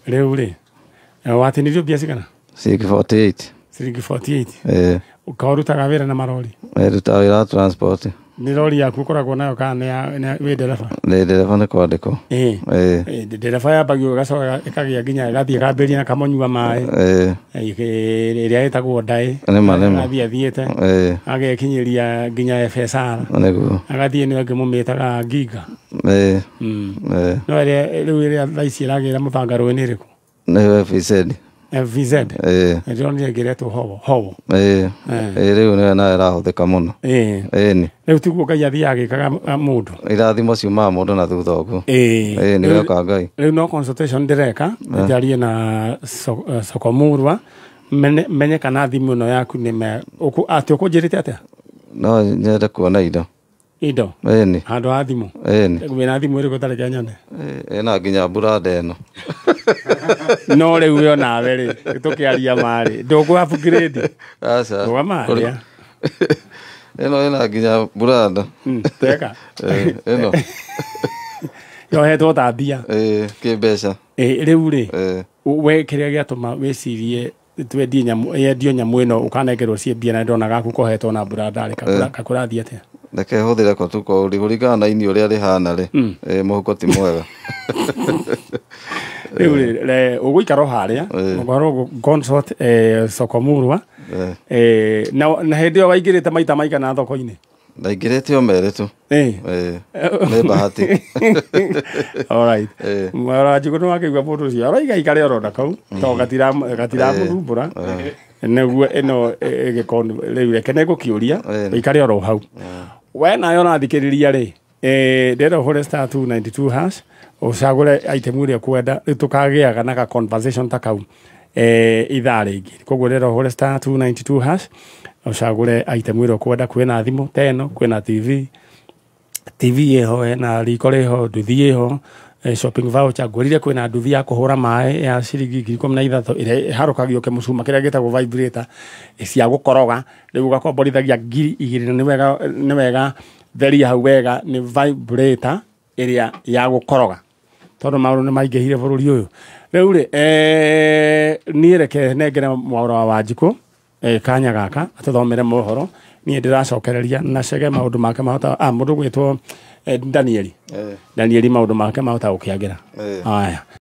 Rĩu rĩ watinirio mbia cigana? Ciringi 48. Ciringi 48? Ũkarutaga wĩra na marori? Rutaga wĩra wa transport. Nĩ rori yaku ũkoragwo nayo kana nĩ wĩ ndereba? Nĩ ndereba nĩ kwandĩkwo. Ndereba yambagio ĩgacoka ĩkagĩa nginya ĩgathiĩ ĩkambĩrĩria na kamũnyua maĩ. Ĩrĩa ĩtagwo ndaĩ. Agathiĩ athiĩte. Agekinyĩria nginya FSR. Nĩguo. Agathiĩ nĩyo ĩngĩ mũmĩtaga nginga. No ĩrĩa rĩu ĩrĩa thaa ici ĩragĩra mũthanga rũĩ nĩ ĩrĩkũ? Nĩ FVZ. FVZ. Ndĩronire ĩngĩretwo howo. Rĩu nĩyo nayo ĩrahũthĩka mũno. Rĩu tiguo Ngai athiaga agĩkaga mũndũ. Irathimo ciumaga mũndũ na thutha ũguo. Nĩ weka Ngai. Rĩu no consultation ndĩreka njarie na Sokomurwa menye kana thimũ ĩno yaku nĩ atĩ ũkũnjĩrĩte atĩa? No nyende kuona indo. Indo? Ĩni. Handũ ha thimũ? Ĩni. Wĩna thimũ ĩrĩkũ tareke nyone? Ĩna nginya brand ĩno. No rĩu we onawe rĩ tũkĩaria marĩ ndũkũ upgrade. Aca. Rũgama harĩa. Ĩno ĩna nginya brand. Teka. Ĩno. Yohetwo ta mbia. Kĩmbeca. Rĩu rĩ we kĩrĩa gĩatũma wĩcirie twendie nyamũ yendio nyamũ ĩno ũkanengerwo ciĩ mbia na ndona gaku kohetwo na brand rĩ kakũrathiĩ atĩa? Reke hũthĩre ko tu kũringana na ini ũrĩa rĩhana rĩ mũhuko ti mwega. Rĩu rĩ ũgũikara o harĩa ũkorwo consult Sokomurwa na hĩndĩ ĩyo waingĩrĩte maita maigana thoko-inĩ? Ndaingĩrĩte o merĩ tu. Nĩ bahati. All right. Mwaranjikũ nĩ wakĩigua mũndũ ũcio aroiga aikare oro na kau to gatiramũthumbũra nĩguo ĩno ĩgĩkorwo rĩu reke nĩngũkĩũria ĩikare oro hau. We nawe ũrathikĩrĩria rĩ ndĩrenda ũhũre star 292 hash ũcagũre item ĩrĩa ũkwenda rĩu tũkagĩaga na ka conversation ta kau ithaa rĩngĩ. Koguo ndĩrenda ũhũre star 292 hash ũcagũre item ĩrĩa ũkwenda. Kwĩna thimũ ta ĩno, kwĩna TV, TV ĩho, na riko rĩho, nduthi ĩho, shopping voucher. Ngwĩrire kwĩna nduthi ya kũhũra maĩ ya ciringi 13,000 ĩrĩa ĩharũkagio kĩmũcuma kĩrĩa gĩtagwo vibrator cia gũkoroga. Rĩu ũgakomborithagia 2,000 na nĩ wega theria hau wega, nĩ vibrator ĩrĩa ya gũkoroga tondũ maũndũ nĩ maingĩhire bũrũri ũyũ. Rĩu rĩ niĩ reke nengere Mwaũra wa Wanjikũ kanya gaka atũthomere mohoro. Niĩ ndĩracokereria na Chege maũndũ make mahota mũndũ gwĩtwo Danieli. Danieli maũndũ make mahota gũkĩagĩra. Haya.